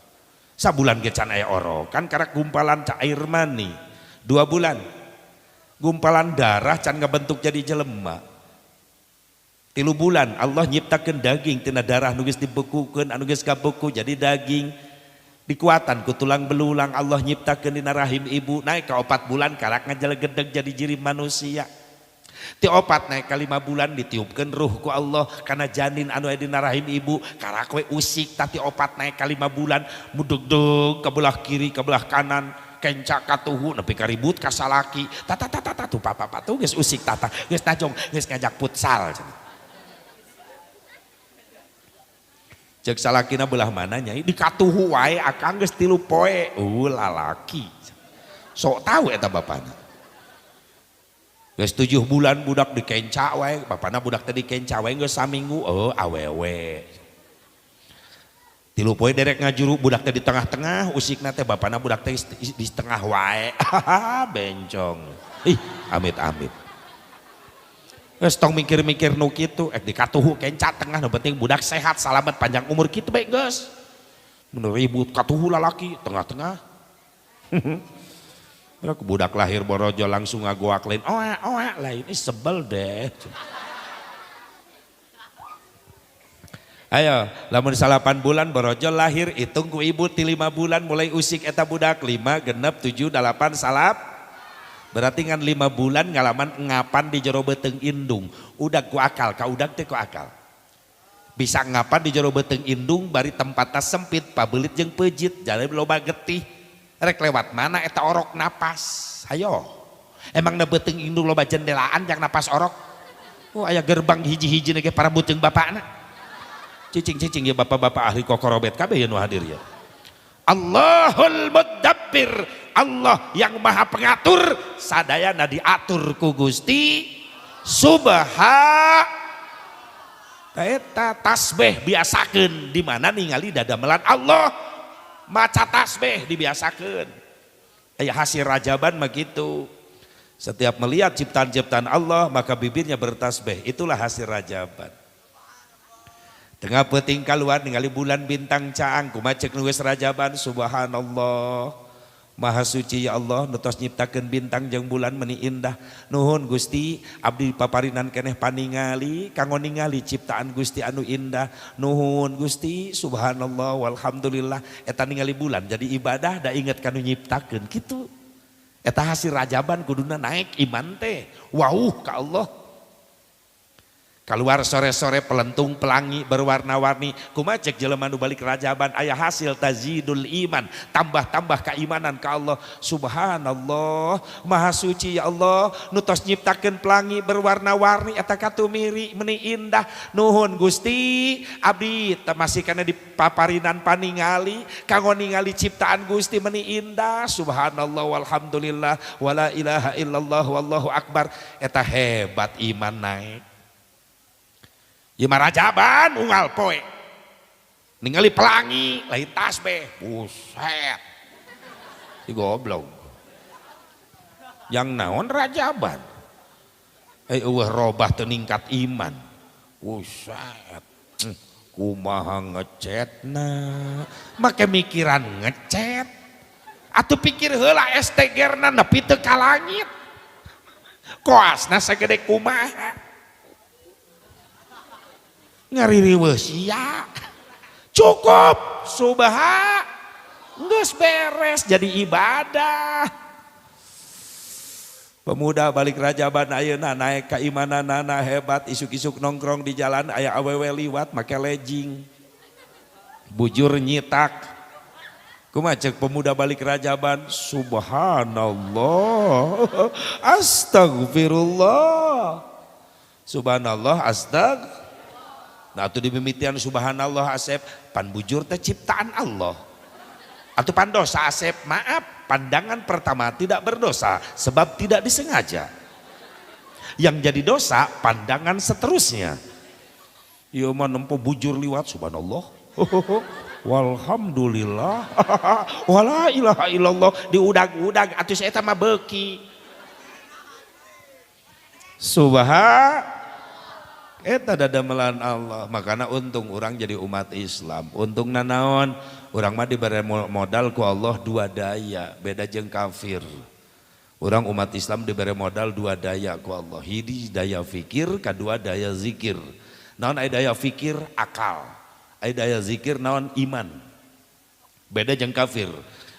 Speaker 1: Sabulan ge can aya orok, kan karak gumpalan cair mani. 2 bulan gumpalan darah can ngabentuk jadi jelema. 3 bulan Allah nyiptakeun daging tina darah nu geus dibekukeun, anu geus kabeku jadi daging. Dikuatan ku tulang belulang Allah nyiptakeun dina rahim ibu. Naik ka 4 bulan karak ngajelegedeg jadi jiri manusia. Ti 4 naik ka 5 bulan ditiupkeun ruh ku Allah kana janin anu aya dina rahim ibu, karak we usik. Tati 4 naik ka 5 bulan mudegdeg ka belah kiri ka belah kanan, kenca katuhu nepi ka ribut ka salaki. Tata tata tata tuh papa tuh geus usik, tata geus tajong geus ngajak futsal cenah. Cek salakina belah mana nyai? Dikatuhu wae akang geus 3 poe. Lalaki sok tahu eta bapana. Geus 7 bulan budak dikenca wae, bapana budak teh dikenca wae geus saminggu, oh awewe. 3 poe derek ngajuru budak teh di tengah-tengah, usikna teh bapana budak teh di tengah wae. Bencong. Ih, amit-amit. Geus tong mikir-mikir nu kitu, dikatuhu kenca tengah nu penting budak sehat, salamet, panjang umur kitu bae geus. Mun ribut katuhu lalaki tengah-tengah. Aku budak lahir borojo langsung ngagoak lain, oa oa lain, ini sebel deh. Ayo, lamun 9 bulan borojo lahir, hitung ku ibu ti 5 bulan mulai usik eta budak, 5, 6, 7, 8, salap. Berarti ngan 5 bulan ngalaman ngapan di jero beuteung indung. Udag ku akal, ka udag teh ku akal. Bisa ngapan di jero beuteung indung bari tempatna sempit, pabelit jeung peujit, jalan loba getih. Rek lewat mana eta orok napas? Ayo. Emang na beuteung indung loba jendelaan jang napas orok? Oh aya gerbang hiji-hiji ge parabut jeung bapakna. Cicing-cicing ya bapak-bapak ahli kokorobet kabeh ya nu hadir ya. Allahul mudabbir, Allah yang maha pengatur, sadayana diatur ku Gusti Subhan. Eta tasbih biasakeun di mana ningali dadamelan Allah, maca tasbih dibiasakeun. Aya hasil rajaban mah kitu. Setiap melihat ciptaan-ciptaan Allah maka bibirnya bertasbih, itulah hasil rajaban. Tengah peuting kaluar ningali bulan bintang caang, kumaha cek nu geus rajaban, subhanallah. Maha suci ya Allah nu tos nyiptakeun bintang jeung bulan meni indah. Nuhun Gusti, abdi paparinan keneh paningali kanggo ningali ciptaan Gusti anu indah. Nuhun Gusti, subhanallah walhamdulillah. Eta ningali bulan jadi ibadah da inget kanu nyiptakeun kitu. Eta hasil rajaban kuduna naik iman teh. Wauh ka Allah. Keluar sore-sore pelentung pelangi berwarna-warni, kumaha cek jelema nu balik rajaban, aya hasil tazidul iman, tambah-tambah keimanan ka Allah. Subhanallah, maha suci ya Allah nu tos nyiptakeun pelangi berwarna-warni eta katumiri meni indah. Nuhun Gusti, abdi masih kana dipaparinan paningali kanggo ningali ciptaan Gusti meni indah. Subhanallah walhamdulillah wala ilaha illallah wallahu akbar. Eta hebat iman naik. Ieu mah rajaban unggal poe. Ningali pelangi lain tasbih. Buset. Si goblok. Yang naon rajaban? Eueuh robah teu ningkat iman. Buset. Kumaha ngecetna? Make mikiran ngecet. Atuh pikir heula STG-na nepi teu ka langit. Koasna sagede kumaha? Ngaririweuh sia. Cukup subha geus beres jadi ibadah. Pemuda balik rajaban ayeuna naik keimananana hebat, isuk-isuk nongkrong di jalan aya awewe liwat make legging. Bujur nyitak. Kumaha cek pemuda balik rajaban? Subhanallah. Astagfirullah. Subhanallah astag. Nah atuh dimimitian subhanallah asep, pan bujur teh ciptaan Allah. Atuh pan dosa asep, maaf, pandangan pertama tidak berdosa sebab tidak disengaja. Yang jadi dosa pandangan seterusnya. Ieu mah nempo bujur liwat subhanallah. Walhamdulillah. Wala ilaha illallah diudag-udag atuh eta mah beuki. Subhan eta dadamelan Allah, makana untung orang jadi umat Islam. Untung nanaon, urang mah diberi modal ku Allah dua daya, beda jeung kafir. Urang umat Islam diberi modal dua daya ku Allah. Hiji daya fikir, kedua daya zikir. Naon aya daya fikir? Akal. Aya daya zikir naon? Iman. Beda jeung kafir.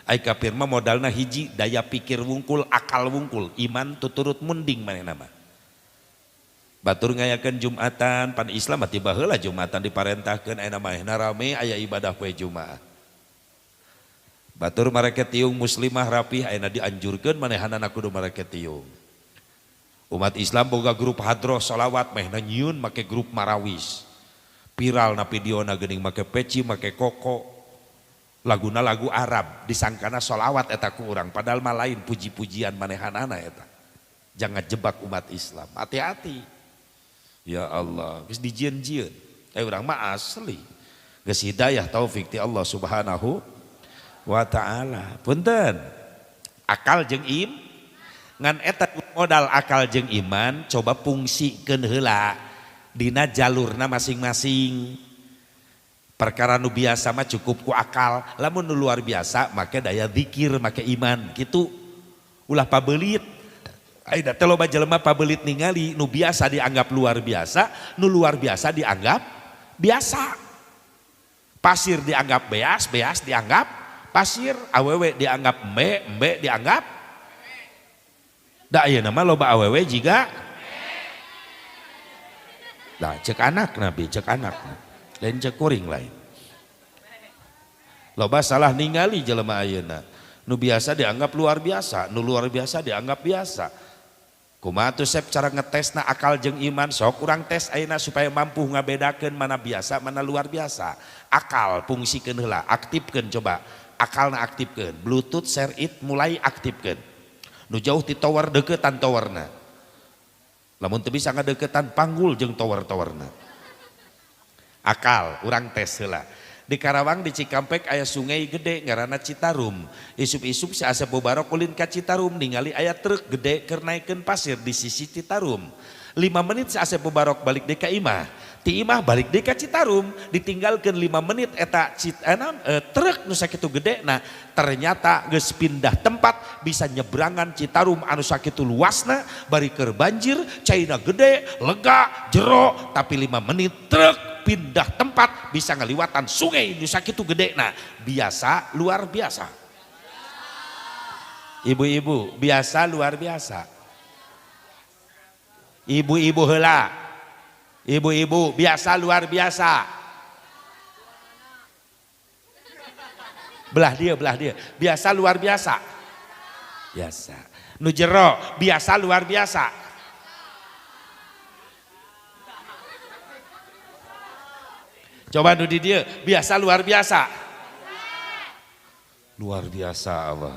Speaker 1: Ai kafir mah modalna hiji daya pikir wungkul, akal wungkul, iman tuturut munding manehna mah. Batur ngayakeun Jumatan, pan Islam mah tiba heula Jumatan diparentahkeun, ayeuna manehna rame aya ibadah poe Jumaah. Batur marake tiung muslimah rapih, ayeuna dianjurkeun manehanana kudu marake tiung. Umat Islam boga grup hadroh solawat, manehna nyieun make grup marawis. Viral na videona geuning make peci, make koko. Laguna lagu Arab, disangkana solawat eta ku urang, padahal mah lain puji-pujian manehanana eta. Jangan jebak umat Islam, hati-hati. Ya Allah, geus dijieun-jieun. Urang mah asli. Geus hidayah taufik ti Allah Subhanahu wa taala. Punten. Akal jeung im ngan eta modal akal jeung iman coba fungsikeun heula dina jalurna masing-masing. Perkara nu biasa mah cukup ku akal, lamun nu luar biasa make daya zikir, make iman gitu. Ulah pabelit. Ayeuna teh loba jelema pabelit ningali nu biasa dianggap luar biasa, nu luar biasa dianggap biasa. Pasir dianggap beas, beas dianggap pasir, awewe dianggap embe, embe dianggap da ayeuna mah loba awewe jiga. Nah, cek anak nabi, cek anak. Lain cek kuring lain. Loba salah ningali jelema ayeuna. Nu biasa dianggap luar biasa, nu luar biasa dianggap biasa. Kumaha tuh Sep cara ngetesna akal jeung iman? Sok urang tes ayeuna supaya mampu ngabedakeun mana biasa mana luar biasa. Akal fungsikeun heula, aktifkeun coba. Akalna aktifkeun. Bluetooth share it mulai aktifkeun. Nu jauh ti tower deukeutan towerna. Lamun teu bisa ngadeukeutan panggul jeung tower-towerna. Akal urang tes heula. Di Karawang di Cikampek aya sungai gede ngaranna Citarum. Isuk-isuk si Asep Mubarok ulin ka Citarum ningali aya truk gede keur naikeun pasir di sisi Citarum. 5 menit si Asep Mubarok balik deui ka imah. Ti imah balik deui ka Citarum, ditinggalkeun 5 menit eta truk nu sakitu gede. Nah, ternyata geus pindah tempat bisa nyebrangan Citarum anu sakitu luasna bari keur banjir, caina gede, lega, jero, tapi 5 menit truk pindah tempat bisa ngaliwatan sungai nu sakitu gede. Nah, biasa luar biasa. Ibu-ibu, biasa luar biasa. Ibu-ibu heula. Ibu-ibu biasa luar biasa. Belah dia, belah dia. Biasa luar biasa. Biasa. Nu jero biasa luar biasa. Coba nu di dia biasa luar biasa. Luar biasa Allah.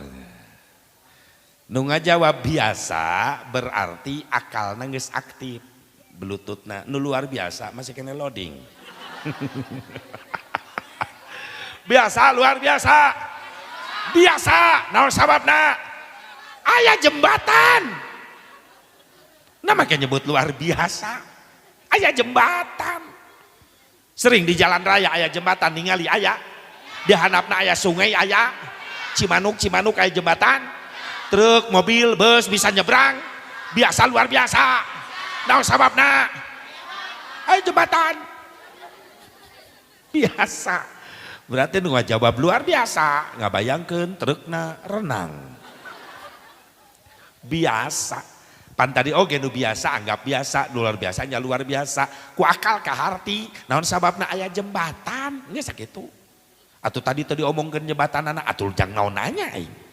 Speaker 1: Nu ngajawab biasa berarti akalna geus aktif. Bluetoothna nu luar biasa masih kena loading. Biasa luar biasa. Biasa naon sababna? Aya jembatan. Nah make nyebut luar biasa. Aya jembatan. Sering di jalan raya aya jembatan ningali aya. Di handapna aya sungai aya. Cimanuk Cimanuk aya jembatan. Truk, mobil, bus bisa nyebrang. Biasa luar biasa. Naon sababna? Aya jembatan. Biasa. Berarti nu ngajawab luar biasa, ngabayangkeun trukna renang. Biasa. Pan tadi oge nu biasa anggap biasa, nu luar biasanya luar biasa. Ku akal kaharti, naon sababna aya jembatan, geus sakitu. Atuh tadi teu diomongkeun jembatanana, atuh jang naon nanya aing.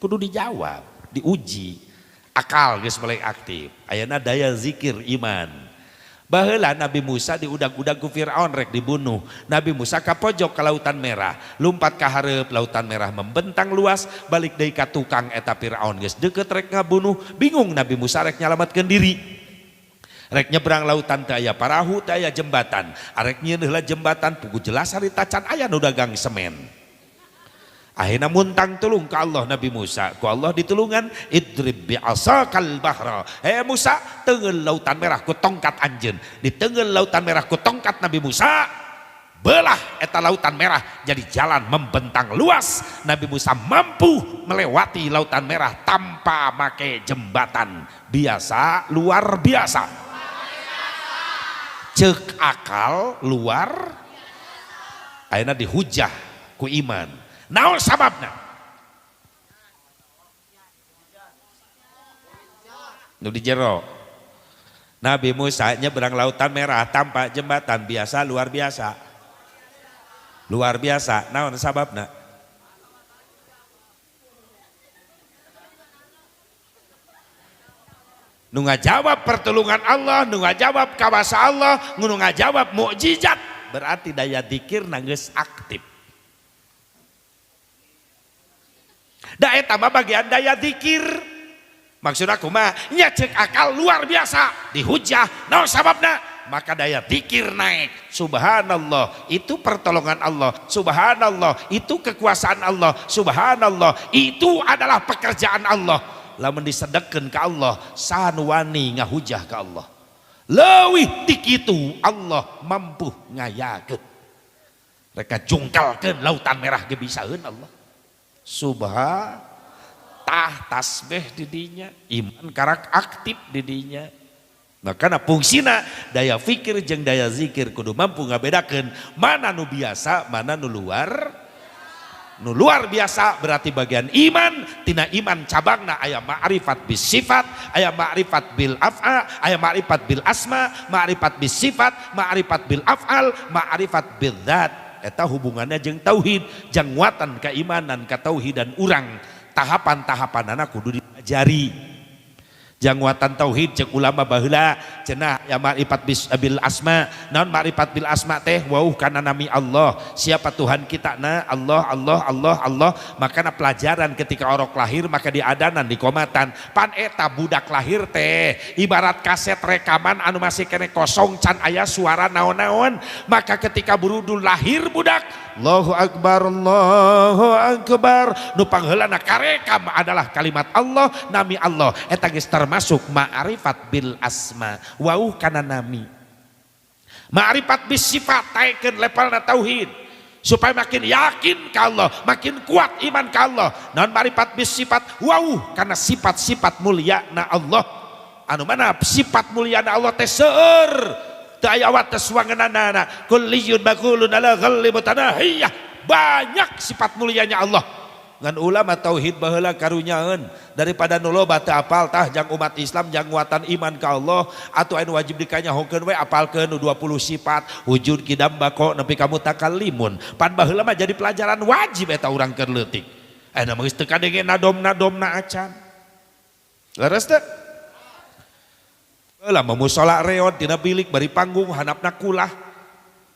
Speaker 1: Kudu dijawab, diuji. Akal geus mulai aktif. Ayeuna daya zikir iman. Baheula Nabi Musa diudag-udag ku Firaun rek dibunuh. Nabi Musa ka pojok ka Lautan Merah, lumpat ka hareup, Lautan Merah membentang luas, balik deui ka tukang eta Firaun geus deukeut rek ngabunuh. Bingung Nabi Musa rek nyalametkeun diri. Rek nyebrang lautan teu aya parahu, teu aya jembatan. Arek nyieun heula jembatan pugu jelas harita can aya nu dagang semen. Akhirnya muntang tulung ke Allah Nabi Musa. Ku Allah ditulungan, idrib bi'asakal bahra. Hei Musa, tenggel Lautan Merah ku tongkat anjeun. Di tenggel Lautan Merah ku tongkat Nabi Musa, belah eta Lautan Merah jadi jalan membentang luas. Nabi Musa mampu melewati Lautan Merah tanpa make jembatan. Biasa luar biasa. Cek akal luar. Akhirnya dihujah ku iman. Naon sababna? Nu di jero. Nabi Musa nyebrang Lautan Merah tanpa jembatan, biasa luar biasa. Luar biasa, naon sababna? Nu ngajawab pertolongan Allah, nu ngajawab kawasa Allah, nu ngajawab mukjizat, berarti daya dzikirna geus aktif. Da eta mah bagian daya dzikir. Maksud aku mah nya cek akal luar biasa dihujah naon sababna? Maka daya dzikir naik. Subhanallah, itu pertolongan Allah. Subhanallah, itu kekuasaan Allah. Subhanallah, itu adalah pekerjaan Allah. Lamun disedekkeun ka Allah, sanwani ngahujah ka Allah. Leuwih ti kitu Allah mampu ngayakeun. Rek jungkalkeun Lautan Merah ge bisaeun Allah. Subha tah tasbih didinya, iman karak aktif didinya. Makana fungsina daya fikir jeung daya zikir kudu mampu ngabedakeun mana nu biasa, mana nu luar. Nu luar biasa berarti bagian iman, tina iman cabangna aya ma'rifat bis sifat, aya ma'rifat bil af'a, aya ma'rifat bil asma, ma'rifat bis sifat, ma'rifat bil af'al, ma'rifat bil dzat. Eta hubungannya jeung tauhid, jang nguatan keimanan katauhidan urang. Tahapan-tahapanana kudu diajari. Janguatan tauhid cek ulama baheula cenah ya ma'rifat bil asma. Naon ma'rifat bil asma teh? Wauh kana nami Allah. Siapa Tuhan kita na? Allah, Allah, Allah, Allah. Makana pelajaran ketika orok lahir maka diadanan dikomatan. Pan eta budak lahir teh ibarat kaset rekaman anu masih kene kosong can aya suara naon-naon. Maka ketika burudul lahir budak, Allahu Akbar, Allahu Akbar, nu pangheulana karekam adalah kalimat Allah, nami Allah. Eta geus termasuk ma'rifat bil asma, wauh kana nami. Ma'rifat bis sifat taekeun levelna tauhid supaya makin yakin ka Allah, makin kuat iman ka Allah. Naon ma'rifat bis sifat? Wauh kana sifat-sifat mulia na Allah. Anu mana sifat mulia na Allah teh seueur, teu aya wates wangenanana. Kulliyun maqulun ala ghalli mutanahiyah. Banyak sifat mulianya Allah. Ngan ulama tauhid baheula karunyaeun daripada nu loba teu apal tah jang umat Islam jang nguatan iman ka Allah atuh anu wajib dikanyahokeun we apalkeun nu 20 sifat wujud kidam bako nepi ka mutakallimun. Pan baheula mah jadi pelajaran wajib eta urang keur leutik. Ayeuna mah geus teu kadenge nadom-nadomna acan. Leres teu? Lah musala reot dina bilik bari panggung handapna kulah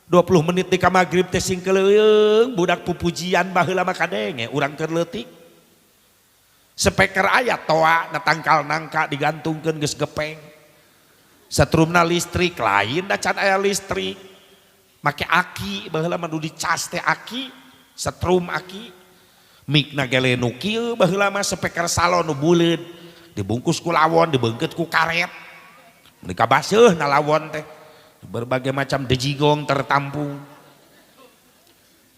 Speaker 1: 20 menit di ka magrib teh sing keleueung budak pupujian baheula mah kadenge urang keur leutik. Speaker aya toa na tangkal nangka digantungkeun geus gepeng. Setrumna listrik lain da can aya listrik. Make aki baheula mah nu dicas teh aki, setrum aki. Mikna gele nu kieu baheula mah speaker salon nu buleud, dibungkus ku lawon, dibeungkeut ku karet. Mereka baseuh na lawon teh. Berbagai macam dejigong tertampung.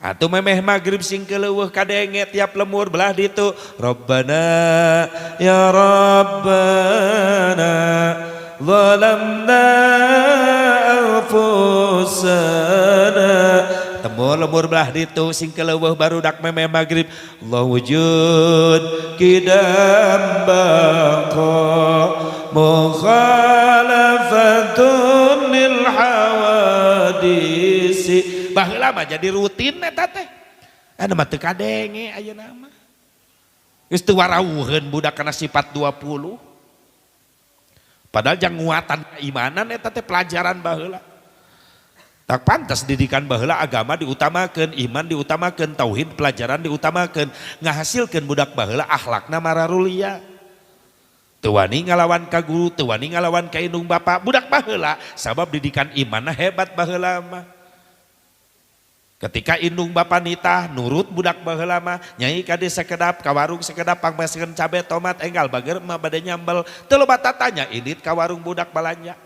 Speaker 1: Atuh memeh magrib sing keleuweuh kadenge tiap lemur belah ditu. Rabbana ya Rabbana zalamna anfusana. Temu lemur belah ditu sing keleuweuh barudak memeh magrib. Allah wujud kidam baqa mukhalafatun lil hawadisi. Baheula mah jadi rutin eta teh. Anu mah teu kadenge ayeuna mah. Geus teu warawuheun budak kana sifat 20. Padahal jang nguatan keimanan eta teh pelajaran baheula. Tak pantas didikan baheula agama diutamakeun, iman diutamakeun, tauhid pelajaran diutamakeun, ngahasilkeun budak baheula akhlakna mararulia. Teu wani ngalawan ka guru, teu wani ngalawan ka indung bapa, budak baheula sabab didikan imanna hebat baheula mah. Ketika indung bapa nitah nurut budak baheula mah, nyai ka desa sekedap, ka warung sekedap pangmesekeun cabe tomat enggal bager mah bade nyambel. Teu loba tatanya indit ka warung budak balanja.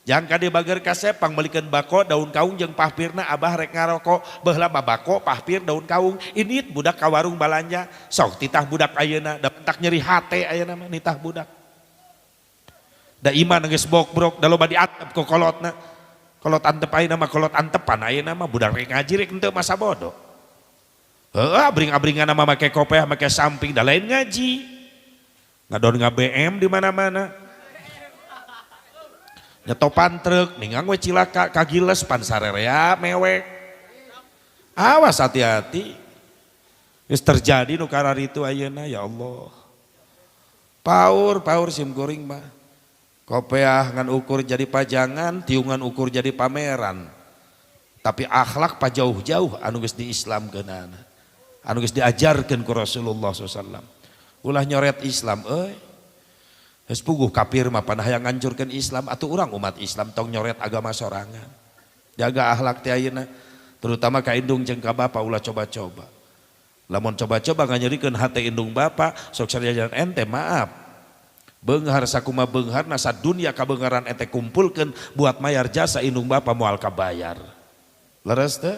Speaker 1: Jang kade bager kasep pangmeulikeun bako daun kaung jeung pahpirna abah rek ngaroko. Baheula mah bako pahpir daun kaung indit budak ka warung balanja. Sok titah budak ayeuna da pentak nyeri hate ayeuna mah nitah budak. Da iman geus bokbrok da loba diantep ku kolotna. Kolot antep ayeuna mah kolot antepan ayeuna mah budak rek ngaji rek henteu masa bodoh. Heuh abring-abringan mah make kopeah make samping da lain ngaji. Ngadon nga-BM di mana-mana. Nyetopan truk ningang we cilaka kagiles pan sarerea mewek. Awas hati-hati. Geus terjadi nu kararitu ayeuna ya Allah. Paur paur sim kuring mah. Kopeah ngan ukur jadi pajangan, tiungan ukur jadi pameran. Tapi akhlak pajauh-jauh anu geus diislamkeunana. Anu geus diajarkeun ku Rasulullah shallallahu alaihi wasallam. Ulah nyoret Islam euy. Geus puguh kafir mah pan hayang ngancurkeun Islam atuh urang umat Islam tong nyoret agama sorangan. Jaga akhlak teh ayeuna, terutama ka indung jeung ka bapa ulah coba-coba. Lamun coba-coba nganyerikeun hate indung bapa, sok sarjajan ente maaf. Beunghar sakuma beungharna sadunya kabeungharan ente kumpulkeun buat mayar jasa indung bapa moal kabayar. Leres teh?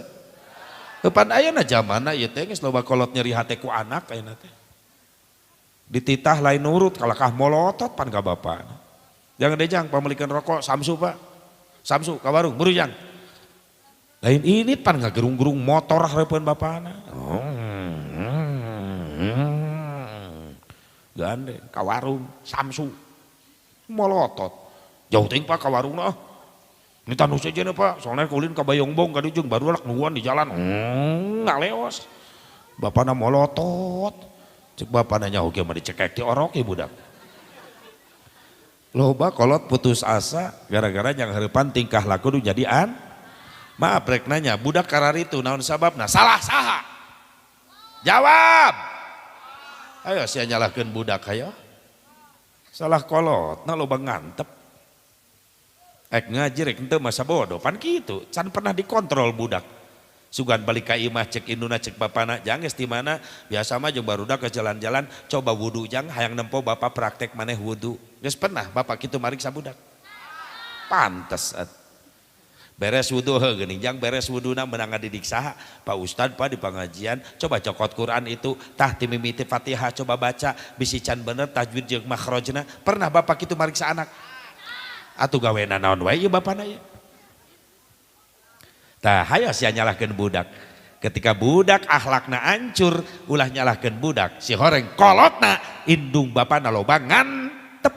Speaker 1: Pan ayeuna zamanna ieu teh geus loba kolot nyeri hate ku anak ayeuna teh. Dititah lain nurut kalakah molotot pan ka bapa. Jangan deh jang pamelikan rokok Samsu pak. Samsu ka warung buru jang. Lain ini pan ngagerung-gerung motor hareupeun bapana. Gandeng ka warung Samsu. Molotot. Jauh teuing pak ka warungna ah. Ini tanu saja pak, soalnya kulin ka Bayongbong ka dieu baru lak nungguan di jalan. Ngaleos. Bapana molotot. Cek bapana nyaho ge mah dicekek ti orok ieu budak. Loba kolot putus asa gara-gara yang harapan tingkah laku nu jadi an. Maaf rek nanya, budak kararitu naon sababna? Salah saha? Jawab. Ayo sia nyalahkeun budak ayo. Salah kolot, na loba ngantep. Ek ngaji rek henteu masa bodoh, pan kitu, can pernah dikontrol budak. Sugan balik ka imah cek induna cek bapana, jang geus di mana? Biasa mah jeung barudak ke jalan-jalan, coba wudu jang hayang nempo bapak praktek maneh wudu. Geus pernah bapak kitu mariksa budak. Pantes at. Beres wudu heuh geuning jang beres wuduna meunang ngadidik saha? Pak Ustad Pak di pengajian, coba cokot Quran itu tah ti mimiti Fatihah coba baca bisi can bener tajwid jeung makhrajna. Pernah bapak kitu mariksa anak? Atuh gawena naon wae ieu bapana ieu? Tah hayo sia nyalahkeun budak. Ketika budak akhlakna hancur, ulah nyalahkeun budak. Si horeng kolotna indung bapana loba ngantep.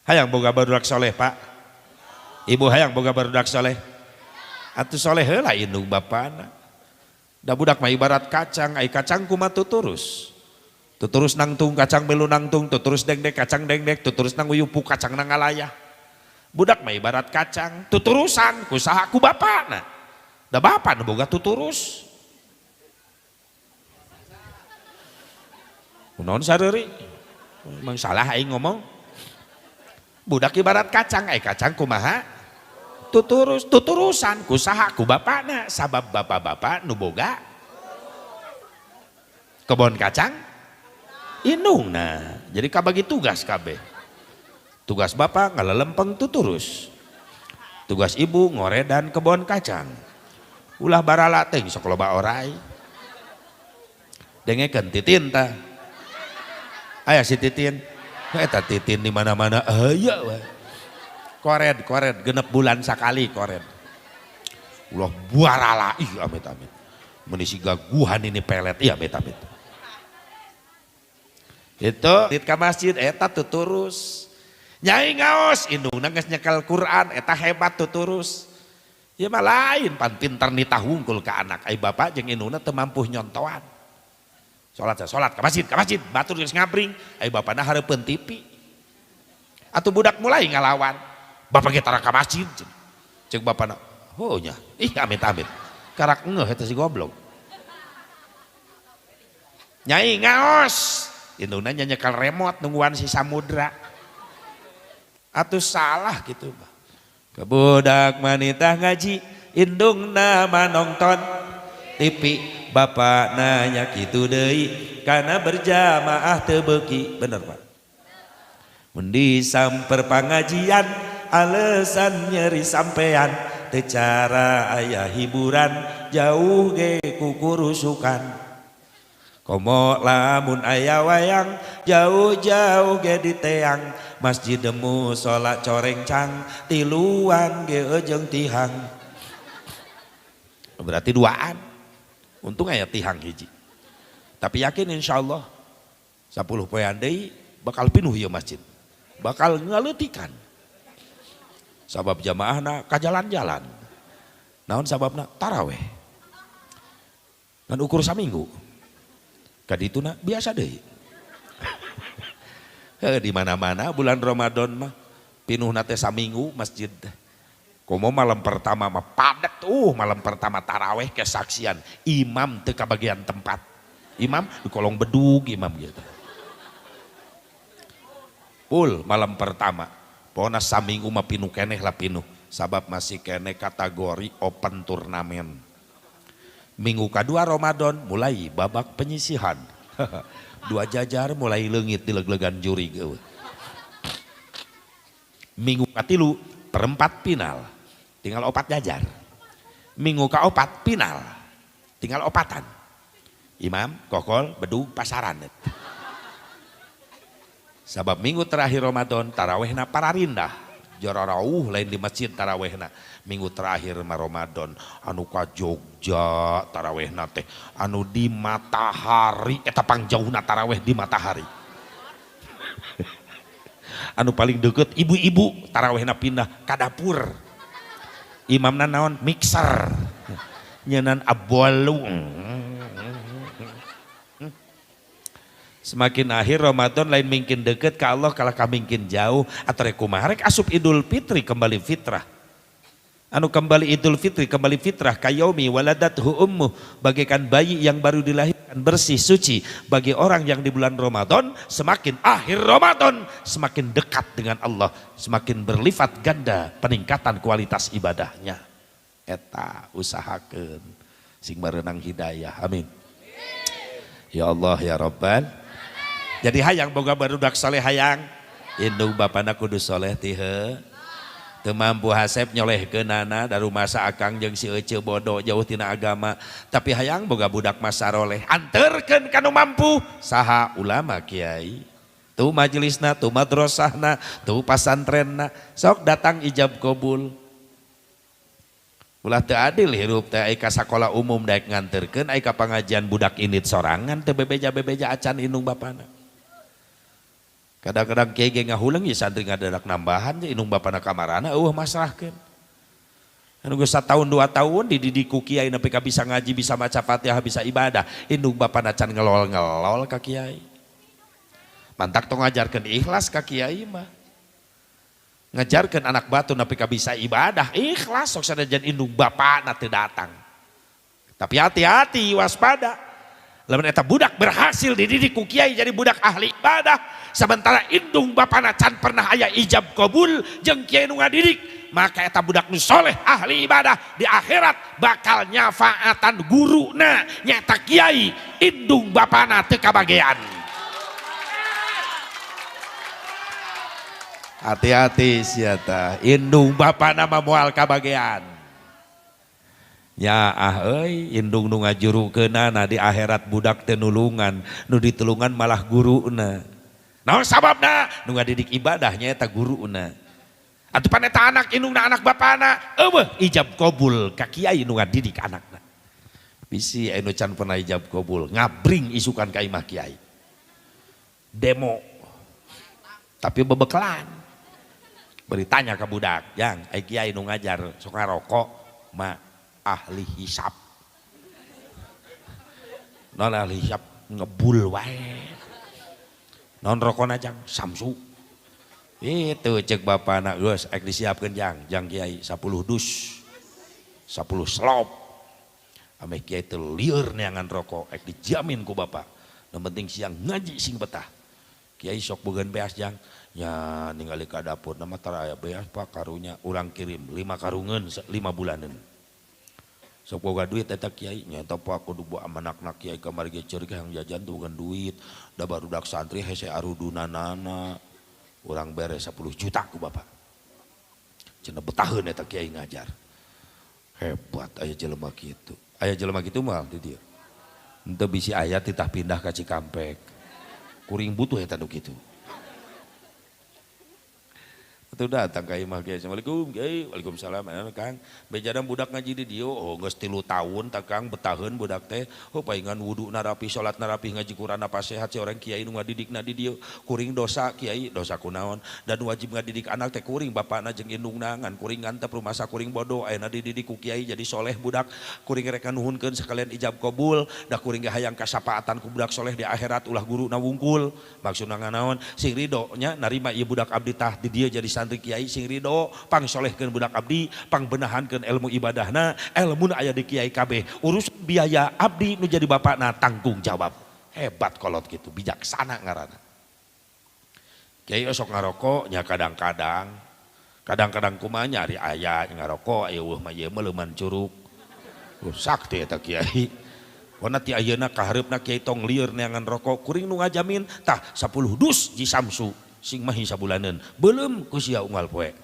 Speaker 1: Hayang boga barudak soleh Pak. Ibu hayang boga barudak soleh. Atuh soleh heula indung bapana. Da budak mah ibarat kacang, ai kacang kumaha tuturus. Tuturus nangtung kacang melu nangtung, tuturus dengdek kacang dengdek, tuturus nang uyupu kacang nang ngalayah. Budak mah ibarat kacang, tuturusan ku saha ku bapana. Da bapa nu boga tuturus. Kunaon sareuri? Emang salah aing ngomong. Budak ibarat kacang, ai kacang kumaha? Tuturus, tuturusan ku saha ku bapana, sabab bapak-bapak nu boga kebon kacang indungna. Jadi kabagi tugas kabeh. Tugas bapak ngalelempeng tuturus. Tugas ibu ngoredan kebon kacang. Ulah barala teh sok loba orai. Dengekeun titin tah. Aya si titin. Eta titin di mana-mana aya we. Kored, kored genep bulan sakali kored. Ulah barala ih amit-amit. Meuni siga gaguhan ini pelet ih amit-amit. Itu dit ka masjid eta tuturus. Nyai ngaos indungna geus nyekel Quran eta hebat tuturus. Ieu mah lain pan pinter nitah wungkul ka anak ai bapak jeung indungna teu mampu nyontoan. Salat salat ka masjid batur geus ngabring ai bapana hareupeun TV. Atuh budak mulai ngalawan. Bapak ge tara ka masjid. Ceuk bapana, "Heuh nya, ih amit-amit." Karak ngeuh eta si goblok. Nyai ngaos indungna nyekel remote nungguan si samudra. Atuh salah gitu. Kebudak manita ngaji indungna manongton TV bapak nanya kitu deui kana berjamaah teu beuki. Bener Pak. Mun disamper pangajian alasan nyeri sampean teu cara aya hiburan jauh ge kukurusukan. Komo lamun aya wayang jauh-jauh ge diteang masjid musala corengcang tiluan ge jeung tihang. Berarti duaan. Untung aya tihang hiji. Tapi yakin insyaallah 10 poean deui bakal pinuh ieu masjid. Bakal ngaleutikan. Sabab jamaahna ka jalan-jalan. Naon sababna? Taraweh. Ngan ukur saminggu. Kadituna biasa deui. Di mana-mana bulan Ramadan mah pinuhna teh saminggu masjid. Komo malam pertama mah padat, malam pertama taraweh kesaksian imam teu kabagian tempat. Imam di kolong bedug imam gitu. Pul malam pertama. Pokona saminggu mah pinuh keneh lah pinuh. Sabab masih keneh kategori open turnamen. Minggu kedua Ramadan mulai babak penyisihan. Dua jajar mulai leungit di leg-legan juri. Minggu katilu perempat final, tinggal opat jajar. Minggu kaopat final, tinggal opatan. Imam, kokol, bedug, pasaran. Sabab minggu terakhir Ramadan tarawehna pararindah. Jororauh lain di masjid tarawehna. Minggu terakhir mah Ramadan anu ka Jogja tarawehna teh anu di matahari eta pangjauhna taraweh di matahari. Anu paling deket ibu-ibu tarawehna pindah ka dapur. Imamna naon mixer. Nyenan abolung. Semakin akhir Ramadan lain mingkin deket ke Allah kalah ka mingkin jauh atau rek kumaha rek asup Idul Fitri kembali fitrah. Anu kembali Idul Fitri kembali fitrah kayaumi waladathu ummuh, bagaikan bayi yang baru dilahirkan bersih suci. Bagi orang yang di bulan Ramadan, semakin akhir Ramadan semakin dekat dengan Allah, semakin berlipat ganda peningkatan kualitas ibadahnya. Eta usahakeun sing barenang hidayah. Amin. Ya Allah ya Rabbal. Jadi hayang boga barudak soleh hayang indung bapana kudu soleh tihe. Teu mampu hasep nyolehkeunana da rumasa akang jeung si ece bodoh jauh tina agama, tapi hayang boga budak mah saroleh anterkeun ka nu mampu saha ulama kiai. Tuh majelisna, tuh madrasahna, tuh pasantrenna, sok datang ijab kabul. Ulah teu adil hirup teh ai ka sakola umum daek nganterkeun ai ka pangajian budak indit sorangan teu bebeja-bebeja acan indung bapana. Kadang-kadang kiai ge ngahuleng ya santri ngadadak nambahan je indung bapana kamarana eueuh masrahkeun. Anu geus satahun 2 tahun dididik ku kiai nepi ka bisa ngaji, bisa maca Fatihah, bisa ibadah, indung bapana can ngelol-ngelol ka kiai. Mantak tong ngajarkeun ikhlas ka kiai mah. Ngajarkeun anak batu nepi ka bisa ibadah, ikhlas sok sanajan indung bapana teu datang. Tapi hati-hati waspada. Lamun eta budak berhasil dididik ku kiai jadi budak ahli ibadah, sementara indung bapana can pernah aya ijab kabul jeung kiai nu ngadidik, maka eta budak nu soleh ahli ibadah di akhirat bakal nyafaatan guruna nyata kiai, indung bapana teu kabagean. Hati-hati sia tah, indung bapana mah moal kabagean. Ya ah euy, indung nu ngajurukeunana di akhirat budak teu nulungan, nu ditulungan malah guruna. Naon sababna? Nu ngadidik ibadahnya eta guruna. Atuh pan eta anak indungna anak bapana, eueuh ijab kabul ka kiai nu ngadidik anakna. Bisi anu can pernah ijab kabul, ngabring isukan ka imah kiai. Demo. Tapi bebekelan. Beri tanya ka budak, "Jang, ai kiai nu ngajar sok ngarokok ma ahli hisab." Non ahli hisab ngebul wae. Non rokona jang samsu. Itu cek bapana geus ek disiapkeun jang, jang kiai 10 dus. 10 slop. Ameh kiai teu lieur neangan rokok ek dijamin ku bapak. Nu penting siang ngaji sing betah. Kiai sok bogan beas jang. Nya ningali ka dapur nama tara aya beas pak karunya urang kirim 5 karungeun 5 bulaneun. Sok boga duit eta kiai nya eta pak kudu buat amanakna kiai kamari ge ceurik hayang jajan tuh boga duit da barudak santri hese arudunanana urang bere 10 juta ku bapak. Cenah betaheun eta kiai ngajar. Hebat aya jelema kitu. Aya jelema kitu mah di dieu. Henteu bisi aya titah pindah ka Cikampek. Kuring butuh eta nu kitu. Itu datang ka imah kiai. Assalamualaikum kiai. Waalaikumsalam. Anu Kang, bejana budak ngaji di dieu. Oh geus 3 tahun tah Kang betaheun budak teh. Oh paingan wuduna rapi, salatna rapi, ngaji Quran apa sehat si orang kiai nu ngadidikna di dieu. Kuring dosa kiai, dosa kunaon? Dan wajib ngadidik anak teh kuring bapakna jeung indungna ngan kuring ngantep rumasa kuring bodoh ayeuna dididik ku kiai jadi soleh budak. Kuring rek nuhunkeun sekalian ijab kabul, da kuring ge hayang kasapaatan ku budak soleh di akhirat ulah guruna wungkul. Maksudna nganaon? Sing ridho nya narima ieu budak abdi tah di dieu jadi santri kiai sing ridho pangsolehkeun budak abdi, pangbenahankeun ilmu ibadahna, elmuna aya di kiai kabeh. Urus biaya abdi nu jadi bapakna tanggung jawab. Hebat kolot gitu, bijaksana ngaranna. Kiai sok ngarokok nya kadang-kadang. Kadang-kadang kumaha nya ari aya ngarokok aya eueuh mah ieu mah leuman curug. Sakti eta kiai. Wana ti ayeuna kahareupna kiai tong lieur neangan rokok kuring nu ngajamin tah 10 dus ji Samsu. Sing mahi sabulaneun beuleum ku sia unggal poe.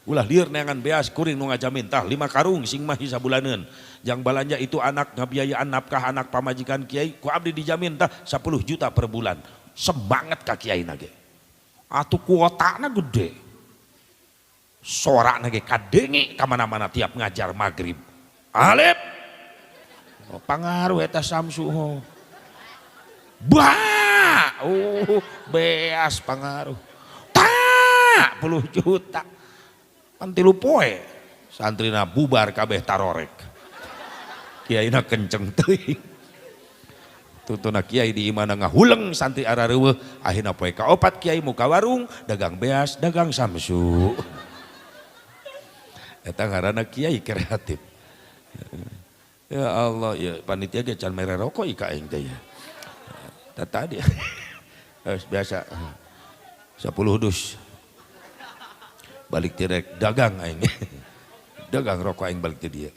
Speaker 1: Ulah lieur neangan beas kuring nu ngajamin tah 5 karung sing mahi sabulaneun. Jang balanja itu anak ngabiayaan nafkah anak pamajikan kiai ku abdi dijamin tah 10 juta per bulan. Semangat ka kiai nage. Atuh kuotana gede. Sorakna ge kadenge ka mana-mana tiap ngajar maghrib. Alif. Oh, pangaruh eta Samsu. Oh. Bah, beas pangaruh. Tak, 10 juta. Pan 3 poe. Santrina bubar kabeh tarorek. Kiaina kenceng teuing. Tuntuna kiai di imahna ngahuleng santri arareuweuh, akhirna poe kaopat kiai muka warung, dagang beas, dagang samsu. Eta ngaranna kiai kreatif. Ya Allah, ya panitia ge can mere rokok ka aing teh ya. Tadi biasa 10 dus. Balik direk dagang aing. Dagang rokok aing balik ti dieu.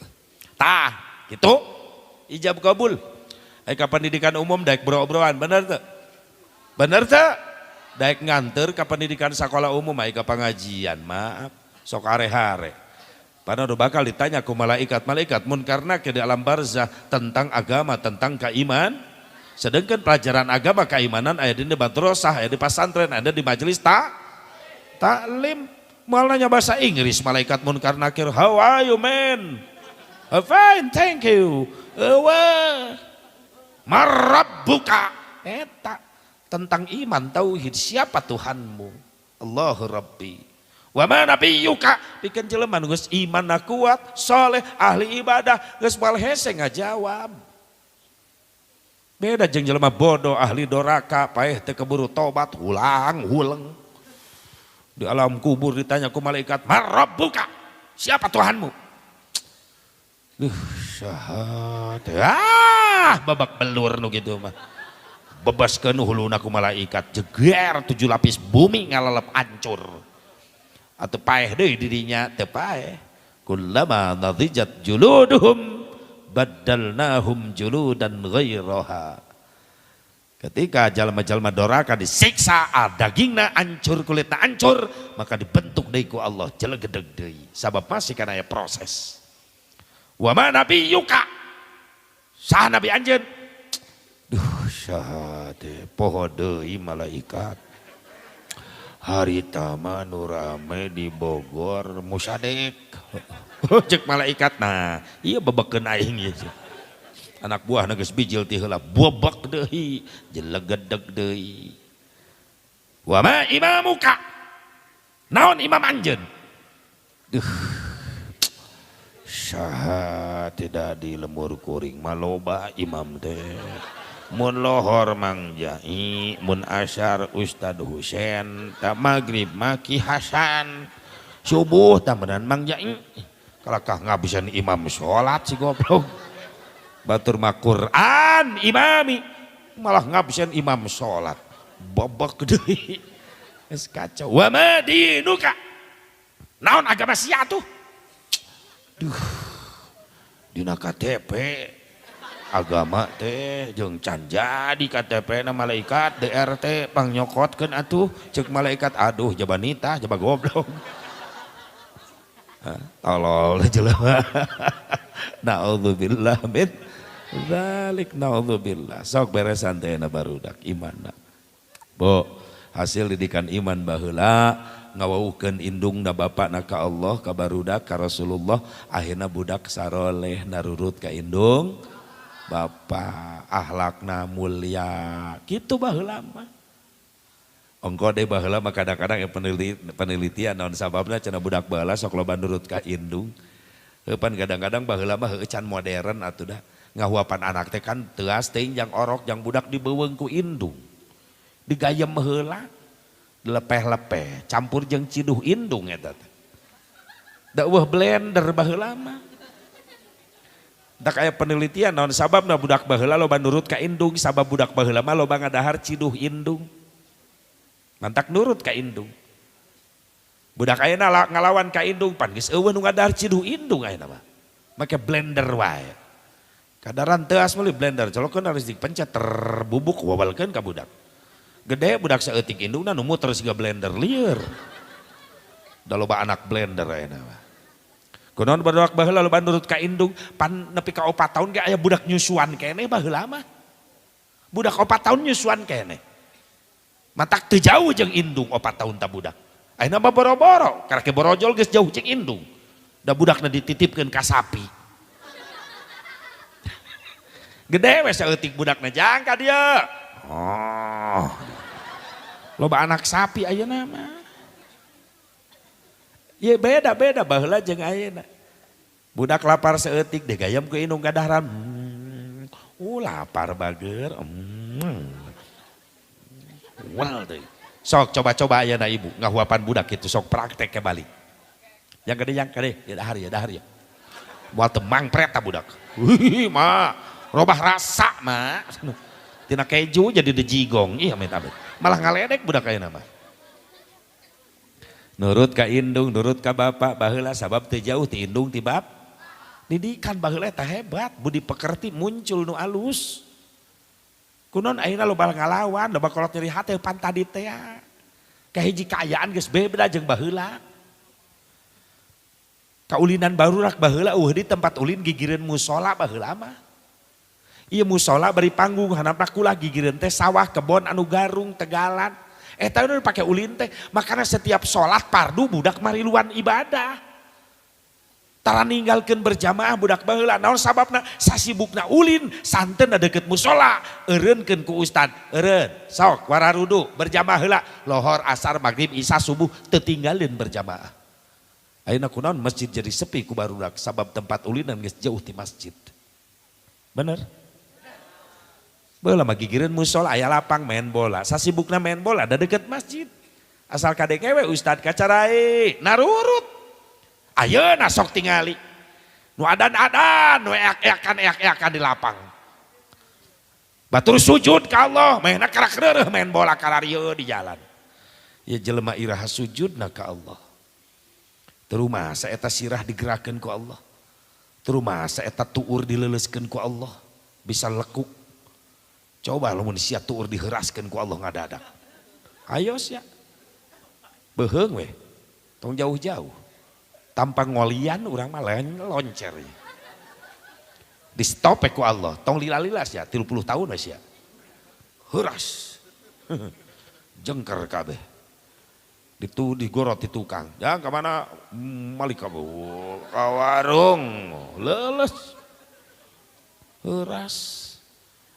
Speaker 1: Tah, kitu ijab kabul. Ka pendidikan umum daek bro-broan, bener teu? Bener teu? Daek nganter ka pendidikan sekolah umum ai ka pengajian, maaf, sok hare-hare. Padahal udah bakal ditanya ku malaikat, malaikat munkar nakir di alam barzah tentang agama, tentang keiman. Sedangkan pelajaran agama keimanan aya di madrasah, aya di pesantren, ada di majelis taklim. Moal nanya bahasa Inggris malaikat munkar nakir, how are you man? Fine, thank you. Wah. Marabbuka eta tentang iman tauhid, siapa Tuhanmu? Allahu Rabbi. Wa ma nabiyyuka, pikeun jelema nu geus imanna kuat, soleh, ahli ibadah, geus moal hese ngajawab. Beda jeung jelema bodoh, ahli doraka, paeh teu keburu tobat, hulang huleng. Di alam kubur ditanya ku malaikat, "Marabbuka?" Siapa Tuhanmu? Duh, saha teh? Ah, babak belur nu kitu mah. Bebaskeun huluna ku malaikat, jeger 7 lapis bumi ngalalep ancur. Atau paeh deui dirinya teu paeh. Kullama nadijat juluduhum baddalnahum juludan ghairaha. Ketika jalma-jalma doraka disiksa, dagingna hancur, kulitna hancur, maka dibentuk deui ku Allah jelegedeg deui. Sabab masih kana aya proses. Wa ma nabiyyuka? Saha nabi anjeun? Duh, saha teh poho deui malaikat. Harita mah nu rame di Bogor Musadek. Cek malaikat, nah iya bebekeun aing ieu. Anak buah geus bijil ti heula bobek deui, jelegedeg deui. Wa ma imamuka? Naon imam anjeun? Duh. Saha tidak di lembur kuring maloba imam teh. Mun lohor Mang Jai, mun asar Ustad Husen, ta maghrib Maki Hasan, subuh tambahan Mang Jai. Kalakah ngabisan imam sholat si goblok. Batur mah Quran imami, malah ngabisan imam sholat. Babak deui. Geus kacau. Wa ma dinuka? Naon agama sia tuh? Duh. Dina KTP agama teh jeung can jadi KTP na malaikat DRT pangnyokotkeun atuh cek malaikat, aduh jaba nitah jaba goblok. Tolol jelema. Naudzubillah min dzalik, naudzubillah. Sok beresan teh na barudak imanna. Bo, hasil didikan iman baheula ngawaukeun indungna bapakna ka Allah, ka barudak, ka Rasulullah, akhirna budak saroleh narurut ka indung bapak, akhlakna mulia. Kitu baheula mah. Ongko deh baheula mah kadang-kadang ya penelitian naon sababna cenah budak baheula sok loba nurut ka indung. Heuh pan kadang-kadang baheula mah heueuh can modern atuh dah. Ngahuapan anak teh kan teuas teuing jang orok jang budak dibeuweung ku indung. Digayem heula, lepeh-lepeh, campur jeung ciduh indung eta teh. Da eueuh blender baheula mah. Da aya penelitian naon sababna budak baheula loba nurut ka indung, sabab budak baheula mah loba ngadahar ciduh indung. Mantak nurut ka indung. Budak ayeuna ngalawan ka indung pan geus eueuh nu ngadahar ciduh indung ayeuna mah. Make blender wae. Kadaran teuas meuli blender, colokeun harus dipencet terbubuk wawalkeun ka budak. Gede budak saeutik indungna nu muter siga blender lieur. Da loba anak blender ayeuna mah. Kunaon barudak baheula loba nurut ka indung, pan nepi ka 4 tahun ge aya budak nyusuan keneh baheula mah. Budak 4 tahun nyusuan keneh. Matak teu jauh jeung indung 4 tahun ta budak. Ayeuna mah boro-boro, karek borojol geus jauh jeung indung. Da budakna dititipkeun ka sapi. Gede we saeutik budakna jang ka dieu. Oh. Loba anak sapi ayeuna mah. Ye beda-beda baheula jeung ayeuna. Budak lapar saeutik digayem ku indung kadaharan. Lapar bager. Well deui. Sok coba-coba ayeuna ibu ngahuapan budak kitu sok praktek ke balik. Yang gede yang gede, ya dahar ya dahar ya. Moal teu mangpret ta budak. Wih, ma, robah rasa ma. Tina keju jadi dejigong, iya amit-amit. Malah ngaledek budak ayeuna mah. Nurut ka indung, nurut ka bapak, baheula sabab teu jauh ti indung ti bap. Didikan baheula eta hebat, budi pekerti muncul nu alus. Kunaon ayeuna loba ngalawan, loba kolot nyeri hate pan tadi teh. Kahiji kaayaan geus beda jeung baheula. Kaulinan barudak baheula eueuh di tempat ulin gigireun musola baheula mah. Ieu musola bari panggung handapna kulah gigireun teh sawah kebon anu garung tegalan. Eta nu dipake ulin teh, makana setiap salat fardu budak mariluan ibadah. Tara ninggalkeun berjamaah budak baheula naon sababna sasibukna ulin santen deket musola eureunkeun ku ustad eureun sok wararudu berjamaah heula lohor asar maghrib isya subuh teu tinggalin berjamaah. Ayeuna kunaon masjid jadi sepi ku barudak sabab tempat ulinan geus jauh ti masjid. Bener? Baheula mah gigireun musola aya lapang main bola. Sasibukna main bola da deket masjid. Asal kadenge we ustad kacarai narurut. Ayeuna sok tingali. Nu adan-adan, nu eak-eakan eak-eakan di lapang. Batur sujud ka Allah, mainna karak reureuh main bola kararieu di jalan. Ya jelema iraha sujudna ka Allah. Terumasa eta sirah digerakkeun ku Allah. Terumasa eta tuur dileuleuskeun ku Allah. Bisa lekuk. Coba lamun sia tuur diheuraskeun ku Allah ngadadak. Ayo sia. Beuheung we. Tong jauh-jauh. Tanpa ngolian urang mah loncer. Di stop ku Allah. Tong lila-lila sia 30 tahun we sia. Heuras. Jengker kabeh. Ditu digorot di tukang. Jangan ke mana malik kamu ke warung. Leles. Heuras.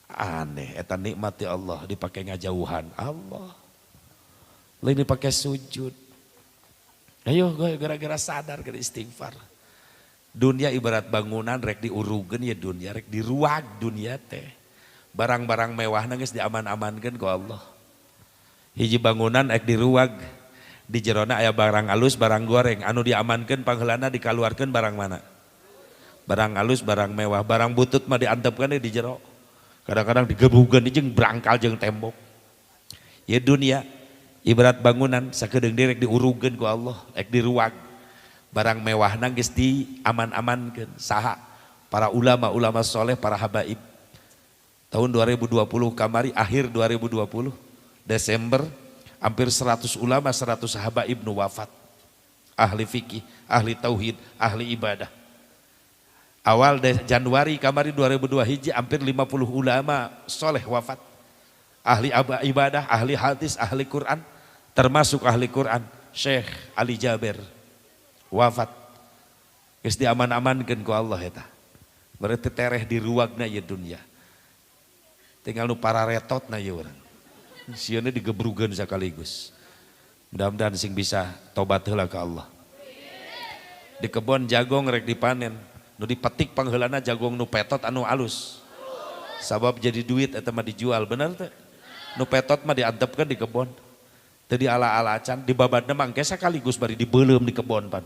Speaker 1: Aneh eta nikmat ya Allah dipakai ngajauhan Allah. Lain dipakai sujud. Ayo gara-gara sadar ke istighfar. Dunia ibarat bangunan rek diurugeun ya dunia rek diruag dunia teh. Barang-barang mewah geus diaman-amankeun ku Allah. Hiji bangunan rek diruag. Di jerona aya barang alus, barang goreng, anu diamankeun pangheulana dikaluarkeun barang mana? Barang alus, barang mewah, barang butut mah diantepkeun di jero. Kadang-kadang digebugeun jeung brangkal jeung tembok. Ya dunia ibarat bangunan sakedeung deui rek diurugeun ku Allah, rek diruag. Barang mewahna geus diaman-amankeun. Saha? Para ulama-ulama soleh, para habaib. Tahun 2020 kamari, akhir 2020 Desember, hampir 100 ulama, 100 habaib nu wafat. Ahli fikih, ahli tauhid, ahli ibadah. Awal Januari kamari 2002 hiji hampir 50 ulama soleh wafat. Ahli ibadah, ahli hadis, ahli Quran, termasuk ahli Quran Syekh Ali Jaber wafat. Geus diaman-amankeun ku Allah eta. Berarti tereh diruagna ieu dunia. Tinggal nu pararetotna ieu urang. Sieunna digebrugeun sekaligus. Mudah-mudahan sing bisa tobat heula ka Allah. Di kebon jagong rek dipanen, nu dipetik pangheulana jagong nu petot anu alus. Sabab jadi duit eta mah dijual, bener teh? Nu petot mah diantepkeun di kebon. Teu diala-ala acan, dibabadna mangke sekaligus bari dibeuleum di kebon pan.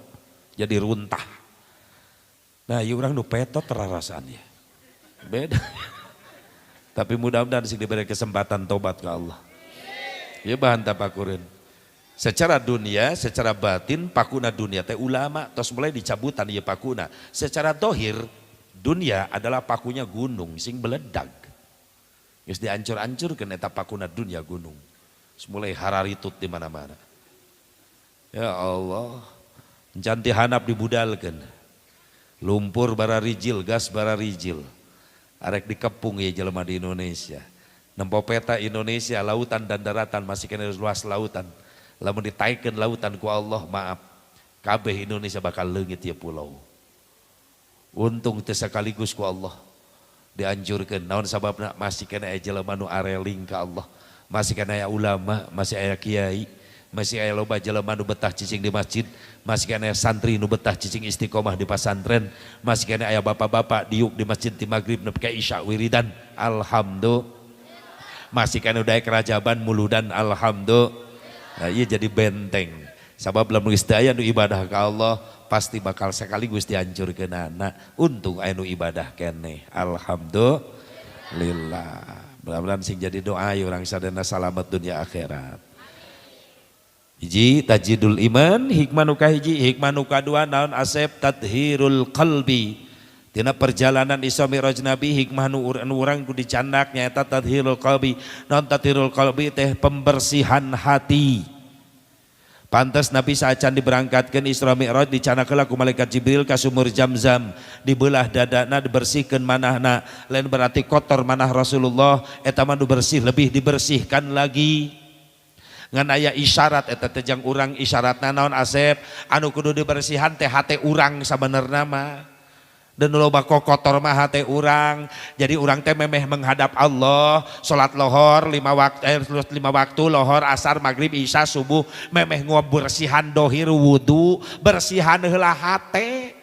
Speaker 1: Jadi runtah. Nah, ieu urang nu petot rarasaan ya. Beda. Tapi mudah-mudahan sing diberi kesempatan tobat ke Allah. Ya bahan tapakurin. Secara dunia, secara batin pakuna dunia teh ulama tos mulai dicabutan ieu pakuna. Secara dohir dunia adalah pakunya gunung sing beledag. Geus diancur-ancurkeun eta pakuna dunia gunung. Geus mulai hararitut di mana-mana. Ya Allah, janti hanap dibudalkeun. Lumpur bararijil, gas bararijil. Arek dikepung ya jelema di Indonesia. Nempo peta Indonesia, lautan dan daratan masih kena luas lautan. Lamun ditaikeun lautan ku Allah, maaf. Kabeh Indonesia bakal leungit ya pulau. Untung teu sekaligus ku Allah dihancurkeun. Naon sababna masih kena aya jelema nu areling ka Allah. Masih kena aya ulama, masih aya kiai. Masih aya loba jelema nu betah cicing di masjid, masih keneh santri nu betah cicing istiqomah di pasantren, masih keneh aya bapak-bapak diuk di masjid di maghrib nepi ka isya wiridan, alhamdulillah. Masih keneh daek rajaban muludan, alhamdulillah. Nah, ieu jadi benteng. Sabab lamun geus teu aya nu ibadah ka Allah, pasti bakal sekaligus dihancurkeunana. Untung aya nu ibadah keneh. Alhamdulillah. Mudah-mudahan sing jadi doa urang sadayana salamet dunia akhirat. Hiji tajdidul iman, hikmah nu kahiji, hikmah nu kadua naon asep tathirul qalbi. Tina perjalanan Isra Mi'raj Nabi hikmah nu urang kudu dicandak nyaeta tathirul qalbi. Naon tathirul qalbi teh pembersihan hati. Pantes Nabi saacan diberangkatkeun Isra Mi'raj dicandak heula ku malaikat Jibril ka sumur Zamzam, dibelah dadana dibersihkeun manahna. Lain berarti kotor manah Rasulullah, eta mah nu bersih lebih dibersihkan lagi. Ngan aya isyarat eta teh jang urang isyaratna naon asep anu kudu dibersihan teh hate urang sabenerna mah. Dan loba kotor mah hate urang. Jadi urang teh memeh menghadap Allah, salat lohor 5 waktu, 5 waktu lohor, asar, maghrib, isya, subuh, memeh ngabersihan dohir wudu, bersihan heula hate.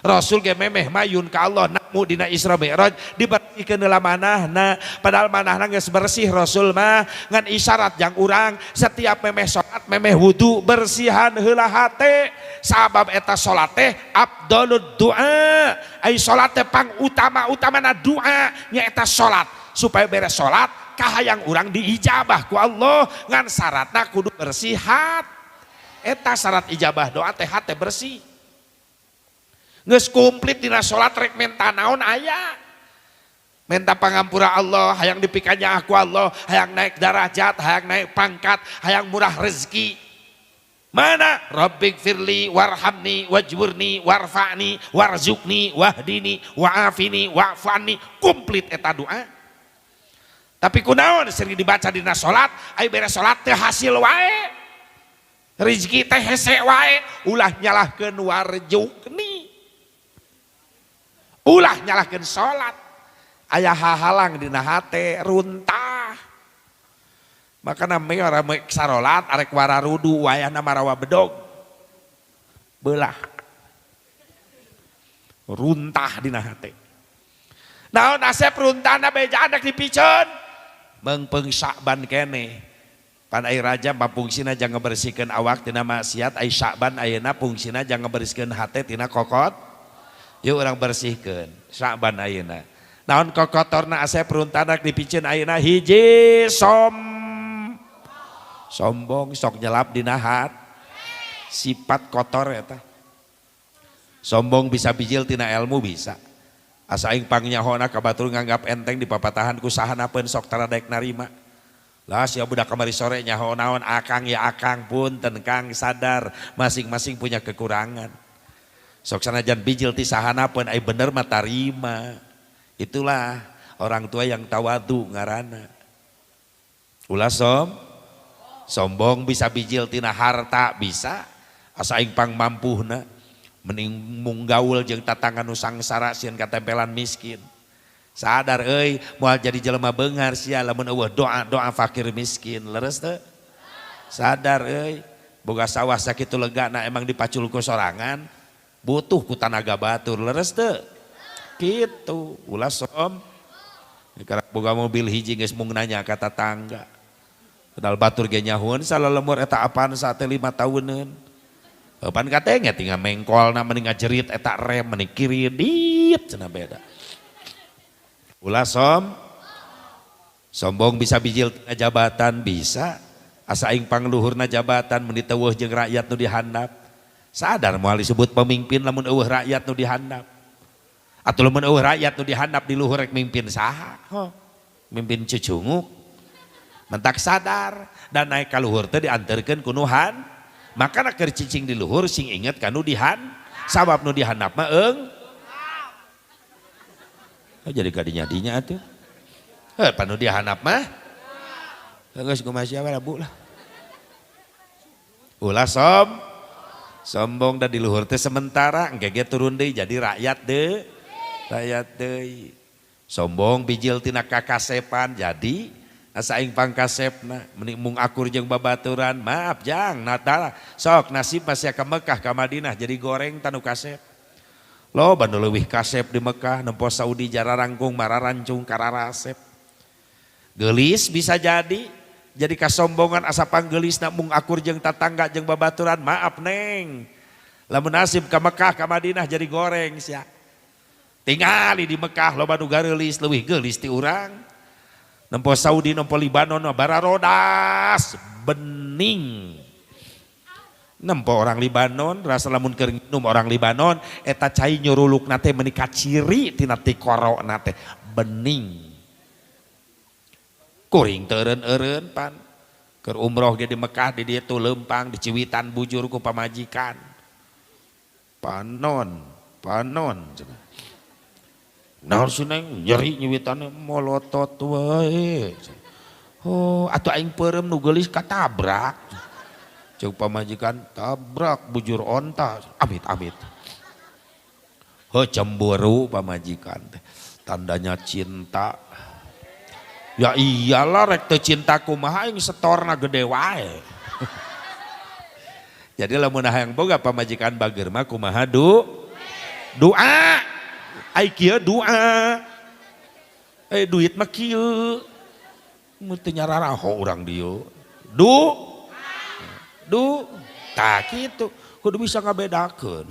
Speaker 1: Rasul ge memeh mayun ka Allah namu dina Isra Mi'raj dibersihkeun heula manahna, padahal manahna geus bersih Rasul mah, ngan isyarat jang urang setiap memeh salat memeh wudu bersihan heula hate. Sabab eta salat teh afdalud doa, ai salat teh pang utama-utamana doa nyaeta salat, supaya beres salat kahayang urang diijabah ku Allah, ngan syaratna kudu bersih hate. Eta syarat ijabah doa teh hate bersih. Geus komplit dina salat rek menta naon aya. Menta pangampura Allah, hayang dipikanya aku Allah, hayang naik derajat, hayang naik pangkat, hayang murah rezeki. Mana? Rabbik firli warhamni wajburni warfa'ni warzukni wahdini wa'afini wa'fani, komplit eta doa. Tapi kunaon sering dibaca dina salat, aya beres salat teh hasil wae. Rezeki teh hese wae, ulah nyalahkeun warjukni. Ulah nyalahkeun salat. Aya hahalang dina hate runtah. Makana me ora meuk sarolat arek wararudu wayahna marawa bedog. Belah. Runtah dina hate. Naon asep runtahna beja anak dipiceun. Meungpeung Sya'ban keneh. Pan ai Rajab mah fungsina jang ngabersihkeun awak tina maksiat, ai Sya'ban ayeuna fungsina jang ngabersihkeun hate tina kokot. Yuk urang bersihkeun Sya'ban ayeuna. Naon kokotorna asep runtahna dipiceun ayeuna hiji sombong sok nyelap dina hat. Sifat kotor eta. Sombong bisa bijil tina ilmu bisa. Asa aing pangnyahona ka batur nganggap enteng dipapatahan ku sahana peun sok tara daek narima. Lah sia budak kamari sore nyaho naon akang ya akang punten kang sadar masing-masing punya kekurangan. Sok sanajan bijil ti sahana peun ai bener mah tarima. Itulah orang tua yang tawadu ngaranna. Ulah sombong bisa bijil tina harta bisa asa aing pang mampuhna mending mung gaul jeung tatangga nu sangsara sieun katempelan miskin. Sadar euy moal jadi jelema beunghar sia lamun eueuh doa-doa fakir miskin leres teu? Sadar euy boga sawah sakitu legana emang dipacul ku sorangan butuh ku tanaga batur leres teu? Kitu ulah som karek boga mobil hiji geus mung nanya ka tatangga. Kenal batur ge nyahueun salalembur eta Avanza teh 5 tahuneun. Pan katenge tinggal mengkolna mending ngajerit eta rem mending kiri dit cenah beda. Ulah sombong bisa bijil tina jabatan bisa asa aing pangluhurna jabatan mun diteueuh jeung rakyat nu dihandap. Sadar moal disebut pemimpin lamun eueuh rakyat nu dihandap. Atuh lamun eueuh rakyat nu dihandap di luhur rek mimpin saha? Ho, mimpin cucunguk. Mentak sadar dan naik ka luhur teh dianterkeun ku nuhan. Makana keur cicing di luhur sing inget ka nu dihan, sabab nu dihandap mah eung. Oh, jadi kadinya-dinya atuh. Heuh, pan nu dihandap mah. Geus kumaha sia lah bu lah. Ulah sombong dan di luhur teh sementara engke ge turun deui jadi rakyat deui. Rakyat deui. Sombong bijil tina kakasepan jadi Asa aing pangkasepna meni mung akur jeung babaturan, maaf jang natala. Sok nasib masih ka Mekah ka Madinah jadi goreng tanu kasep. Loba nu leuwih kasep di Mekah nempo Saudi jararangkung mararancung kararasep. Geulis bisa jadi kasombongan asa panggelisna mung akur jeung tatangga jeung babaturan, maaf neng. Lamun nasib ka Mekah ka Madinah jadi goreng sia. Tingali di Mekah loba nu gareulis leuwih geulis ti urang. Nempo Saudi nempo Libanon bararodas bening. Nempo orang Libanon rasa lamun keur nginum orang Libanon eta cai nyurulukna teh meuni kaciri tina tikorona teh bening. Kuring teu eureun-eureun pan. Keur umroh ge di Mekah di dieu tuh leumpang diciwitan bujur ku pamajikan. Panon, panon cenah. Naon si neng nyeri nyiwitanna molotot wae. Oh, atuh aing peureum nu geulis katabrak. Ceuk pamajikan tabrak bujur onta. Amit amit. Heuh cemburu pamajikan teh. Tandanya cinta. Ya iyalah rek teu cinta kumaha aing setorna gede wae. Jadi lamun hayang boga pamajikan bager mah kumaha du? Doa. Ai kieu doa. Duit mah kieu. Mun teu nyararaho urang dieu. Du. Du. Tah kitu. Kudu bisa ngabedakeun.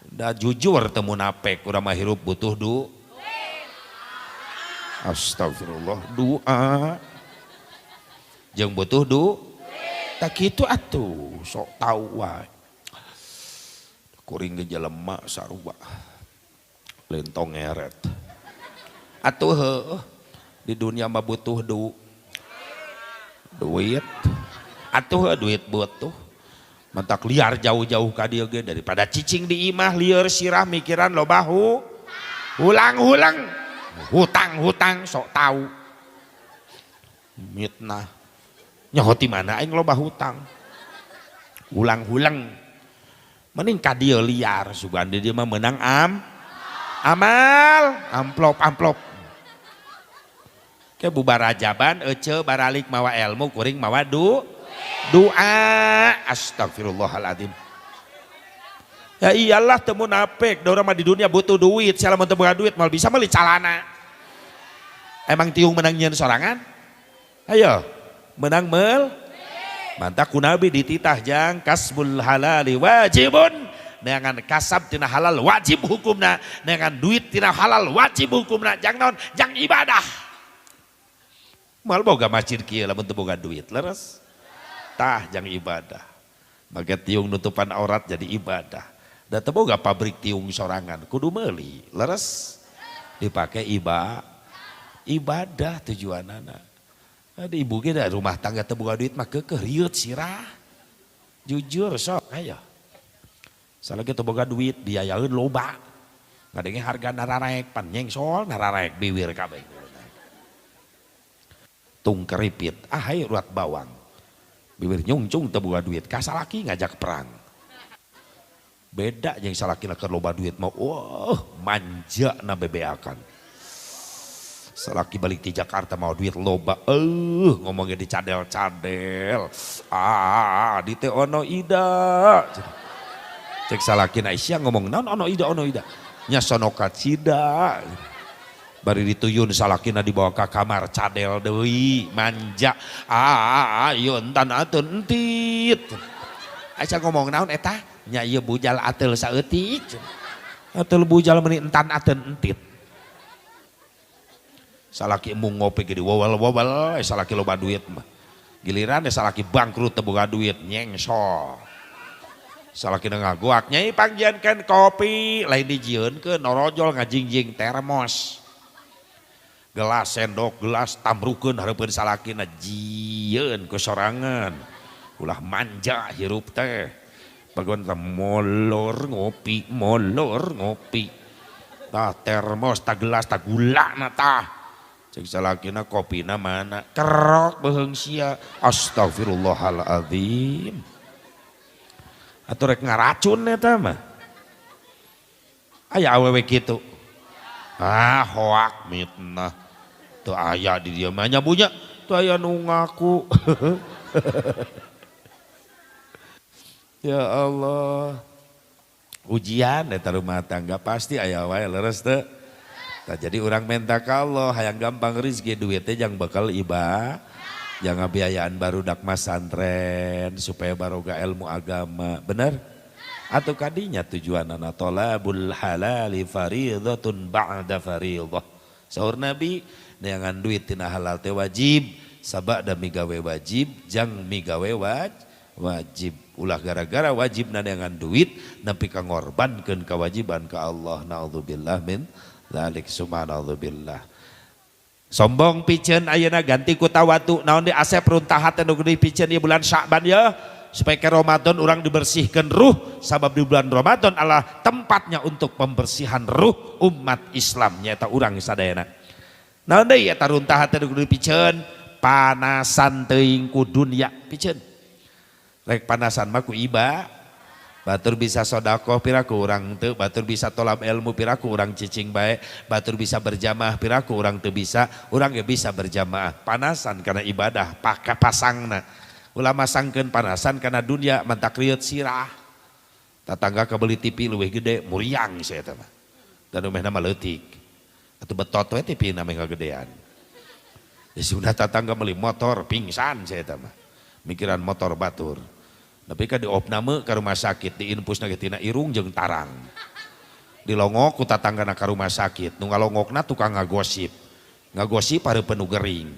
Speaker 1: Da jujur teu munafik urang mah hirup butuh du. Astagfirullah, doa. Jeung butuh du. Tah kitu atuh, sok tau wae. Kuring ge jelema sarua. Lentong ngeret. Atuh heuh, di dunia mah butuh du. Duit. Atuh heuh duit butuh. Mantak liar jauh-jauh ka dieu ge daripada cicing di imah lieur sirah mikiran loba hu. Hulang-hulang. Hutang-hutang sok tau. Mitnah. Nyaho ti mana aing loba hutang. Hulang-hulang. Mending ka dieu liar sugan di dieu mah meunang amal, amplop-amplop. Ke bubar rajaban ece baralik mawa ilmu kuring mawa du doa. Astagfirullahaladzim. Ya iyalah teu munafik, da urang mah di dunia butuh duit, sia lamun teu boga duit moal bisa meuli calana. Emang tiung menang nyieun sorangan? Ayo, menang meul? Mantak ku Nabi dititah jang kasbul halali wajibun. Neangan kasab tina halal wajib hukumna, neangan duit tina halal wajib hukumna, jang naon? Jang ibadah. Moal boga masjid kieu lamun teu boga duit, leres. Tah jang ibadah. Make tiung nutupan aurat jadi ibadah. Da teu boga pabrik tiung sorangan, kudu meuli, leres. Dipake ibadah tujuanana. Ada ibu ge da rumah tangga teu boga duit mah keukeuh rieut sirah. Jujur sok ayo. Salagi teu boga duit biayaeun loba. Ngadenge harga nararaek pan nyengsol nararaek biwir kabeh. Tung keripit, ah hayu ruat bawang. Bibir nyungcung teu boga duit, ka salaki ngajak perang. Beda jeung salakina keur loba duit mah, wah manja na bebeakan. Salaki balik di Jakarta mau duit loba, ngomongnya dicadel-cadel. Ah, di teh ono ida. Cek salakina sia ngomong naon ono ida ono ida. Nya sono kacida. Bari dituyun salakina dibawa ke kamar cadel deui manja. Ah, ieu entan ateun entit. Asa ngomong naon eta? Nya ieu bujal ateul saeutik. Ateul bujal meuni entan ateun entit. Salaki embung ngopi ge diwowel-wowel, salaki loba duit mah. Giliran salaki bangkrut teu boga duit nyengsol. Salaki ngagoak nyai pangjiankeun kopi, lain dijieunkeun norojol ngajingjing termos. Gelas sendok gelas tamrukeun hareupeun salakina jieun ku sorangan. Ulah manja hirup teh. Bagian teh molor ngopi, molor ngopi. Tah termos, tah gelas, tah gulana tah. Cek salakina kopina mana? Kerok beuheung sia. Astagfirullahaladzim. Atuh rek ngaracun eta mah. Aya awewe kitu. Ah hoak mitnah. Teu aya di dieu mah nya bunya, teu aya nu ngaku. Ya Allah. Ujian eta rumah tangga pasti aya wae leres teu. Tah jadi urang menta ka Allah hayang gampang rezeki duit teh jang bekal ibadah. Jangan biayaan barudak masantren supaya baroga ilmu agama, bener? Atau kadinya tujuanana thalabul halali fariidhatun ba'da fariidhah. Saur Nabi, neangan duit tina halal teh wajib, sabada migawe wajib, jang migawe wajib. Ulah gara-gara wajib neangan duit nepi ka ngorbankeun kewajiban ka Allah. Naudzubillah min dzalik, subhanallah. Sombong piceun ayeuna ganti ku tawadu. Naon di asep runtahat nu gede piceun ieu bulan Sya'ban ya, supaya ke Ramadan urang dibersihkan ruh, sabab di bulan Ramadan adalah tempatnya untuk pembersihan ruh umat Islam nyaeta urang sadayana. Naon deui eta runtahat nu gede piceun? Panasan teuing ku dunya piceun. Rek panasan mah ku iba. Batur bisa sodakoh piraku urang teu, batur bisa tolab ilmu piraku urang cicing bae, batur bisa berjamaah piraku urang teu bisa, urang ge bisa berjamaah. Panasan karena ibadah paka pasangna. Ulah masangkeun panasan karena dunia mantak rieut sirah. Tatangga kabeli TV leuwih gede muriang sia eta mah. Dan umehna mah leutik. Atuh betot we TV na meh ngagedean. Ya sudah tatangga meuli motor pingsan sia eta mah. Mikiran motor batur. Tapi kan diopname ke rumah sakit, diinfus ge tina irung jeung tarang. Dilongok ku tatanggana ka rumah sakit, nu ngalongokna tukang ngagosip. Ngagosip hareupeun nu gering.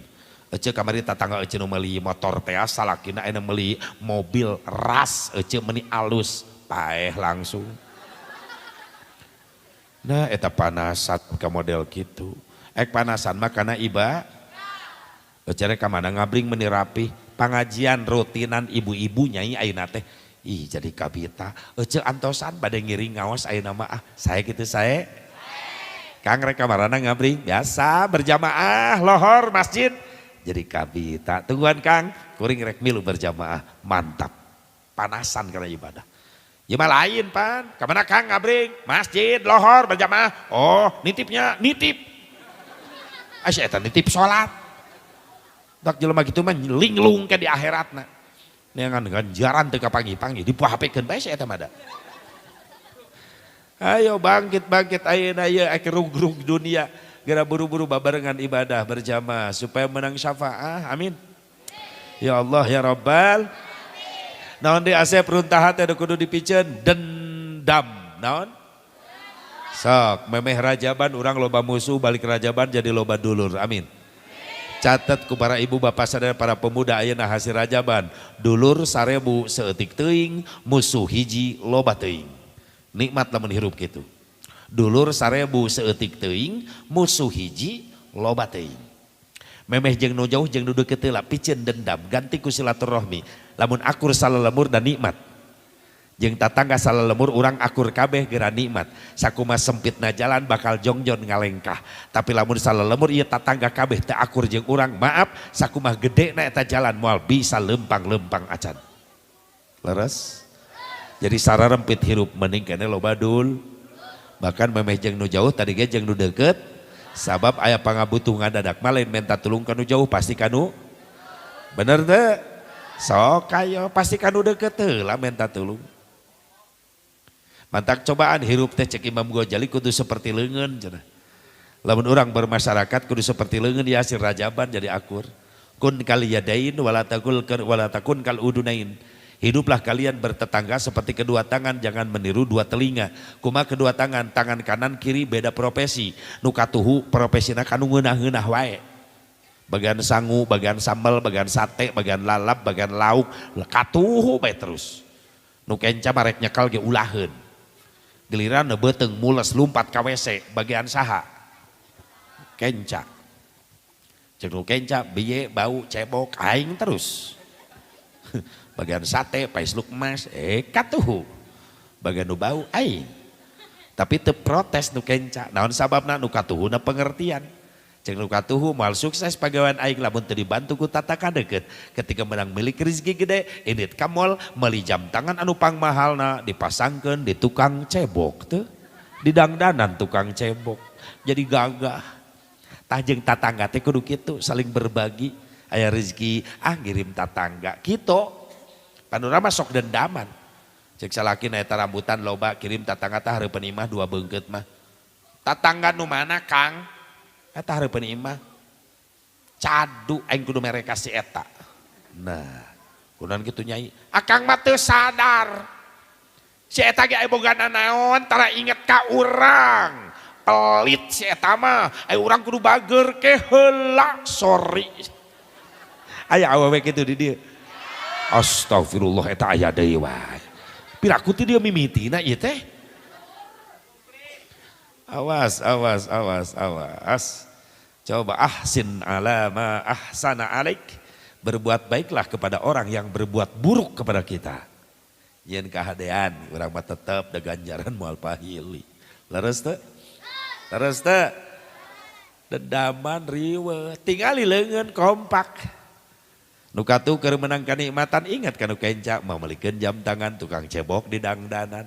Speaker 1: Ece kamari tatangga ece nu meuli motor teh salakina aya meuli mobil ras ece meuni alus, paeh langsung. Nah eta panasan ka model kitu. Ek panasan mah kana iba. Ece rek ka mana ngabring meuni rapih. Pangajian rutinan ibu-ibu nyai ayeuna teh ih jadi kabita ece antosan bade ngiring ngaos ayeuna mah ah saya kitu sae Kang rek kamarana ngabring biasa berjamaah lohor masjid jadi kabita tungguan Kang kuring rek milu berjamaah mantap panasan karena ibadah ya mah lain pan kamana Kang ngabring masjid lohor berjamaah oh nitipnya nitip asa eta nitip salat. Dak jelema kitu mah linglung ke di akhiratna. Neangan ganjaran teu kapanggih-panggih dipuhapekeun bae sia eta mah da. Ayo bangkit-bangkit ayeuna ieu ek rug-rug dunia geura buru-buru babarengan ibadah berjamaah supaya menang syafaah. Amin. Ya Allah ya Rabbal. Naon deui asep runtahat teh kudu dipiceun dendam. Naon? Sok memeh rajaban urang loba musuh balik rajaban jadi loba dulur. Amin. Catat ku para ibu bapak sadaya para pemuda ayeuna hasil rajaban dulur 1000 saeutik teuing musuh hiji loba teuing. Nikmat lamun hirup kitu. Dulur 1000 saeutik teuing musuh hiji loba teuing. Memeh jeung nu jauh jeung nu deukeut heula piceun dendam ganti ku silaturahmi. Lamun akur salalemur dan nikmat. Jeung tatangga salalemur urang akur kabeh geura nikmat. Sakumaha sempitna jalan bakal jongjon ngalengkah. Tapi lamun salalemur ieu tatangga kabeh teu akur jeung urang, maaf sakumaha gedena eta jalan moal bisa lempang-lempang acan. Leres? Jadi sararempit hirup mending keneh loba dul. Bahkan memeh jeung nu jauh tadi ge jeung nu deukeut. Sabab aya pangabutuh ngadadak mah lain menta tulung ka nu jauh pasti ka nu. Bener teu? Sok ayo pasti ka nu deukeut heula menta tulung. Mantak cobaan hirup teh cek Imam Ghazali kudu seperti leungeun cenah. Lamun urang bermasyarakat kudu seperti leungeun ya hasil rajaban jadi akur. Kun kal yadain wala takul wala takun kal udunain. Hiduplah kalian bertetangga seperti kedua tangan, jangan meniru dua telinga. Kumaha kedua tangan, tangan kanan kiri beda profesi. Nu katuhu profesina kanu ngeunah-ngeunah wae. Bagian sangu, bagian sambal, bagian sate, bagian lalap, bagian lauk, katuhu bae terus. Nu kenca marek nyekal ge ulaheun. Giliran beuteung mules lumpat ka WC bagian saha? Kenca. Ceuk nu kenca biye bau cebok aing terus. Bagian sate paisluk emas katuhu. Bagian nu bau aing. Tapi teu protes nu kenca. Naon sababna nu katuhuna pengertian. Ceuk nu katuhu moal sukses pagawean aing lamun teu dibantu ku tata kadeukeut. Ketika menang milik rezeki gede, indit ka mall meuli jam tangan anu pangmahalna dipasangkeun di tukang cebok teu. Didangdanan tukang cebok. Jadi gagah. Tah jeung tatangga teh kudu kitu, saling berbagi. Aya rezeki, ah ngirim tatangga. Kitu. Panurama sok dendaman. Cek salaki na eta rambutan loba kirim tatangga tah hareupeun imah 2 beungkeut mah. Tatangga nu mana Kang? Eta hareupeun imah. Cadu aing kudu mere ka si eta. Nah, kunaon kitu nyai? Akang mah teu sadar. Si eta ge aya boga nanaon tara inget ka urang. Pelit si eta mah, aya urang kudu bager ke heula, sorry. Aya awewe kitu di dieu. Astagfirullah eta aya deui wae. Piraku teh dia mimitina ieu teh. Awas, awas, awas, awas. Coba ahsin ala ma ahsana alaik. Berbuat baiklah kepada orang yang berbuat buruk kepada kita. Yen kahadean urang mah tetep da ganjaran moal pahili. Leres teu? Leres teu? Dendaman riweuh, tingali leungeun kompak. Nu katuh keur meunang kanikmatan ingat ka nu kenca mamelikeun jam tangan tukang cebok di dangdanan.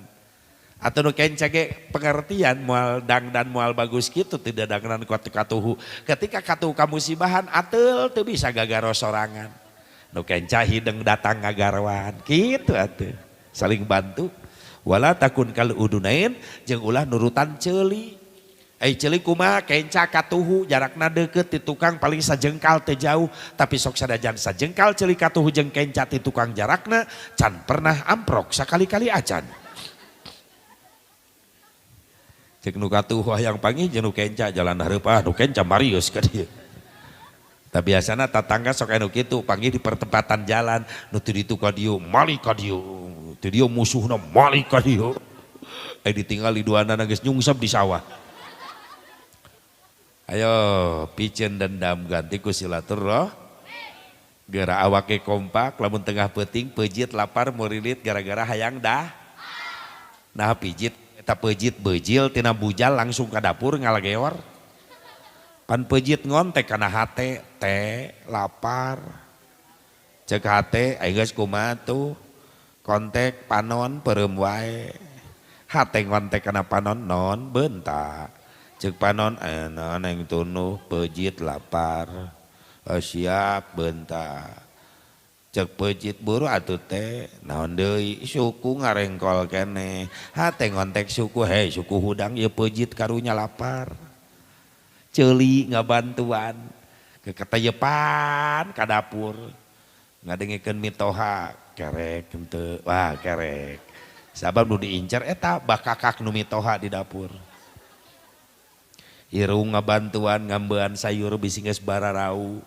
Speaker 1: Atau nu kenca ge pengertian moal dangdan moal bagus kitu tidak dangdan kuat katuhu. Ketika katuhu kamusibahan ateul teu bisa gagaro sorangan. Nu kenca hideng datang ngagarwan kitu atuh. Saling bantu. Wala takun kal udunain jeung ulah nurutan ceuli. Ai ceuli kumaha kenca katuhu jarakna deukeut ti tukang paling sajengkal teu jauh tapi sok sadajan sajengkal ceuli katuhu jeung kenca ti tukang jarakna can pernah amprok sakali-kali acan. Cek nu katuhu hayang panggih jeung nu kenca jalan hareup ah nu kenca marius ka dieu. Tapi biasana tatangga sok anu kitu panggih di pertempatan jalan nu teu ditu ka dieu mali ka dieu teu dieu musuhna mali ka dieu. Ai ditinggali duanana geus nyungsep di sawah. Ayo piceun dendam ganti ku silaturahmi. Geura awake kompak lamun tengah peuting peujit lapar murilit gara-gara hayang dah. Nah pijit eta peujit beujil tina bujal langsung ka dapur ngalageor. Pan peujit ngontek kana hate teh lapar. Cek hate aing geus kumaha tuh kontek panon peureum wae. Hate ngontek kana panon non beunta. Cek panon naon yang tunuh peujit lapar. Siap beunta. Cek peujit buru atuh teh naon deui suku ngarengkol keneh. Hate ngontek suku hei suku hudang ieu peujit karunya lapar. Ceuli ngabantuan keketeyepan ka dapur. Ngadengekeun mitoha kerek henteu wah kerek. Sabab nu diincar eta bakakak nu mitoha di dapur. Irung ngabantuan ngambean sayur bisi geus bararau.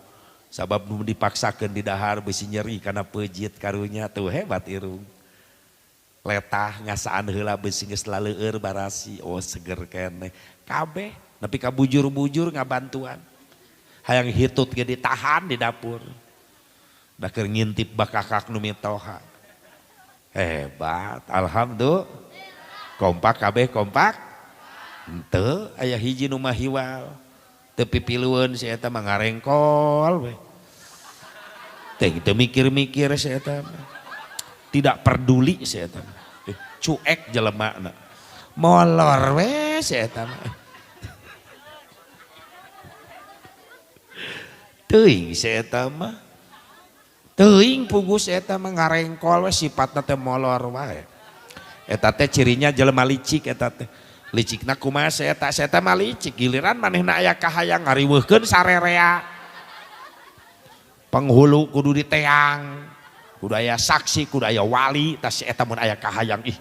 Speaker 1: Sabab nu dipaksakeun di dahar bisi nyeri kana peujit karunya tuh hebat irung. Letah ngasaan heula bisi geus laleueur barasi oh seger keneh. Kabeh nepi ka bujur-bujur ngabantuan. Hayang hitut ge ditahan di dapur. Da keur ngintip bakakak nu mitoha. Hebat, alhamdulillah. Kompak kabeh kompak. Henteu aya hiji nu mah hiwal. Teu pipilueun si eta mah ngarengkol we. Teu mikir-mikir si eta mah. Tidak peduli si eta mah. Cuek jelemana. Molor we si eta mah. Teuing si eta mah. Teuing pugu si eta mah ngarengkol we sifatna teh molor wae. Eta teh cirinya jelema licik eta teh. Licikna kumaha si eta, si eta mah licik giliran manehna aya kahayang ngariweuhkeun sarerea. Penghulu kudu diteang, kudu aya saksi, kudu aya wali, tah si eta mun aya kahayang ih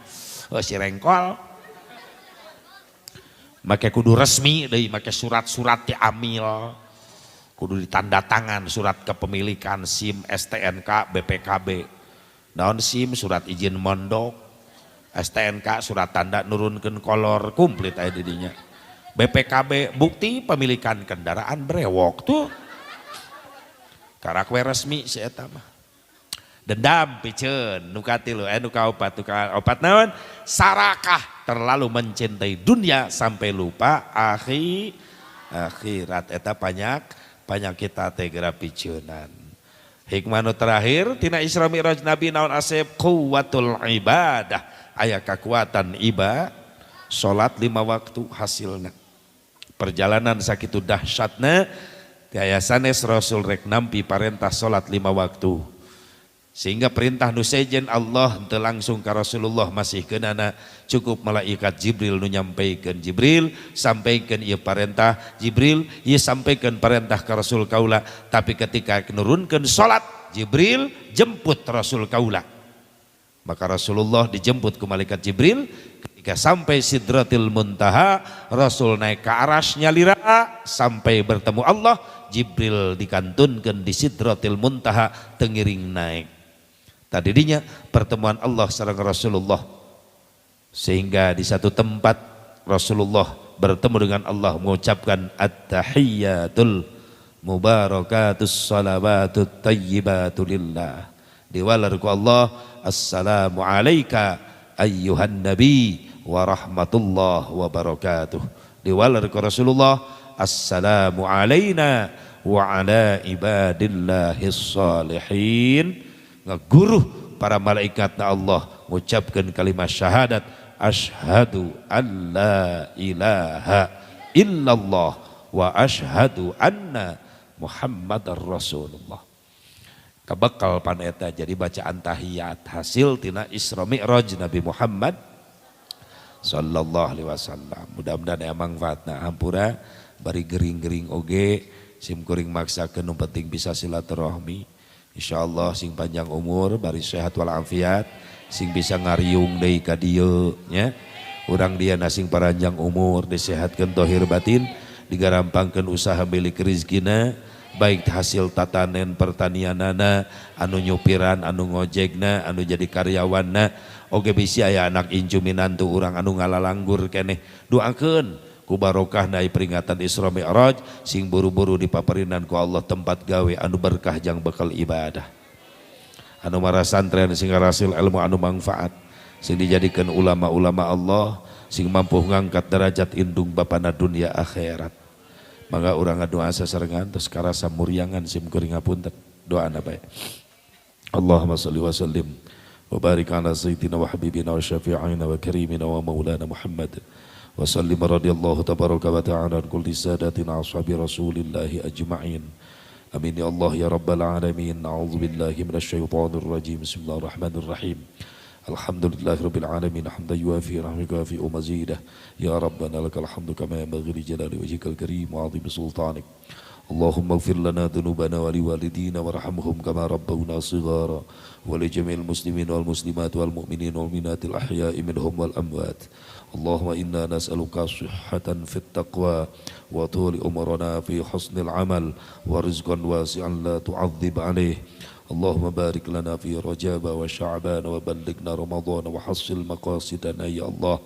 Speaker 1: si rengkol. Make kudu resmi deui, make surat-surat diamil. Kudu ditanda tangan surat kepemilikan SIM, STNK, BPKB. Naon SIM surat izin mondok. STNK surat tanda nurunkeun kolor komplit aya di dinya. BPKB bukti pemilikan kendaraan brewok tuh. Karak we resmi si eta mah. Dendam piceun nu katilu nu kaopat nu kaopat naon? Sarakah terlalu mencintai dunia sampai lupa akhirat eta banyak kita teh geura piceunan. Hikmah nu terakhir tina Isra Mi'raj Nabi naon asep quwwatul ibadah. Aya kekuatan ibadah, salat 5 waktu hasilna. Perjalanan sakitu dahsyatna tiaya sanes Rasul rek nampi parentah salat 5 waktu. Sehingga perintah nu sejen Allah teu langsung ka Rasulullah masih keunana, cukup malaikat Jibril nu nyampaikeun. Jibril sampaikeun ieu parentah, Jibril ieu sampaikeun parentah ka Rasul kaula, tapi ketika nurunkeun salat Jibril jemput Rasul kaula. Maka Rasulullah dijemput ku malaikat Jibril. Ketika sampai Sidratil Muntaha, Rasul naik ke arasy nyalira sampai bertemu Allah. Jibril dikantunkan di Sidratil Muntaha tengiring naik. Tadinya pertemuan Allah sareng Rasulullah, sehingga di satu tempat Rasulullah bertemu dengan Allah mengucapkan at-tahiyyatul mubarakatus salawatut tayyibatu lillah. Diwalar ku Allah, assalamu alayka ayyuhan nabi wa rahmatullah wa barakatuh. Diwalar ku Rasulullah, assalamu alaina wa ala ibadillahis salihin. Ngaguruh para malaikat na Allah mengucapkan kalimat syahadat, asyhadu an la ilaha illallah wa asyhadu anna Muhammadar Rasulullah. Kabekal paneta jadi bacaan tahiyat hasil tina Isra Mi'raj Nabi Muhammad sallallahu alaihi wasallam. Mudah-mudahan aya manfaatna. Hampura bari gering-gering oge sim kuring maksakeun, nu penting bisa silaturahmi. Insyaallah sing panjang umur, bari sehat walafiat, sing bisa ngariung deui ka dieu nya. Urang dia sing paranjang umur, disehatkeun tohir batin, digarampangkeun usaha milik rizkina, baik hasil tatanen pertanianana, anu nyupiran, anu ngojekna, anu jadi karyawanna, oge bisi aya anak incu minantu urang anu ngalalanggur keneh. Doakeun ku barokah na peringatan Isra Mi'raj sing buru-buru dipaparinan ku Allah tempat gawe anu berkah jang bekal ibadah. Anu marasantren sing ngarasil ilmu anu manfaat, sing dijadikan ulama-ulama Allah, sing mampu ngangkat derajat indung bapana dunia akhirat. Mangga urang ngadoa sasarengan terus karasa muriangan sim kuring ngapunten. Doana bae. Allahumma shalli wa sallim wa barik ala sayyidina wa habibina wa syafi'ina wa karimina wa maulana Muhammad. Wa sallim radhiyallahu tabaraka wa ta'ala an kulli sadatina ashabi rasulillahi ajma'in. Amin ya Allah ya rabbal alamin. A'udzu billahi minasyaitonir rajim. Bismillahirrahmanirrahim. Alhamdulillahirabbil alamin hamdan yuafi rahmika fi mazidah. Ya rabbana lakal hamdu kama yanbaghi li jalali wajhikal karim wa 'azimi sultanik. Allahumma ighfir lana dzunubana wa liwalidina warhamhum kama rabbawna shighara wa li jami'il muslimin wal muslimat wal mu'minin wal mu'minatil ahya'i minhum wal amwat. Allahumma inna nas'aluka sihhatan fit taqwa wa tuli umrana fi husnil amal wa rizqan wasi'an la tu'adzib alaih. Allahumma barik lana fi Rajab wa Sya'ban wa ballighna Ramadan wa hassil maqasidana ya Allah.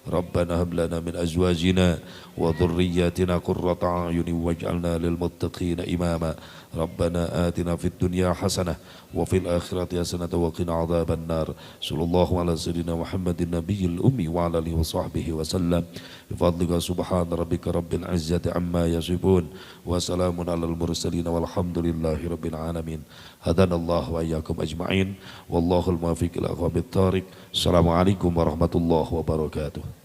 Speaker 1: Rabbana hab lana min azwajina wa dhurriyyatina qurrata a'yunin waj'alna lil muttaqina imama. Rabbana atina fid dunya hasanah wa fil akhirati hasanah wa qina adzaban nar. Sallallahu ala sayyidina Muhammadin nabiyil ummi wa ala alihi wa sahbihi wa sallam. Bi fadlika subhana rabbika rabbil izzati amma yasifun wa salamun alal mursalin walhamdulillahi rabbil alamin. Hadanallahu wa iyyakum ajma'in wallahu al muwaffiq ila aqwamit thariq. Assalamualaikum warahmatullahi wabarakatuh.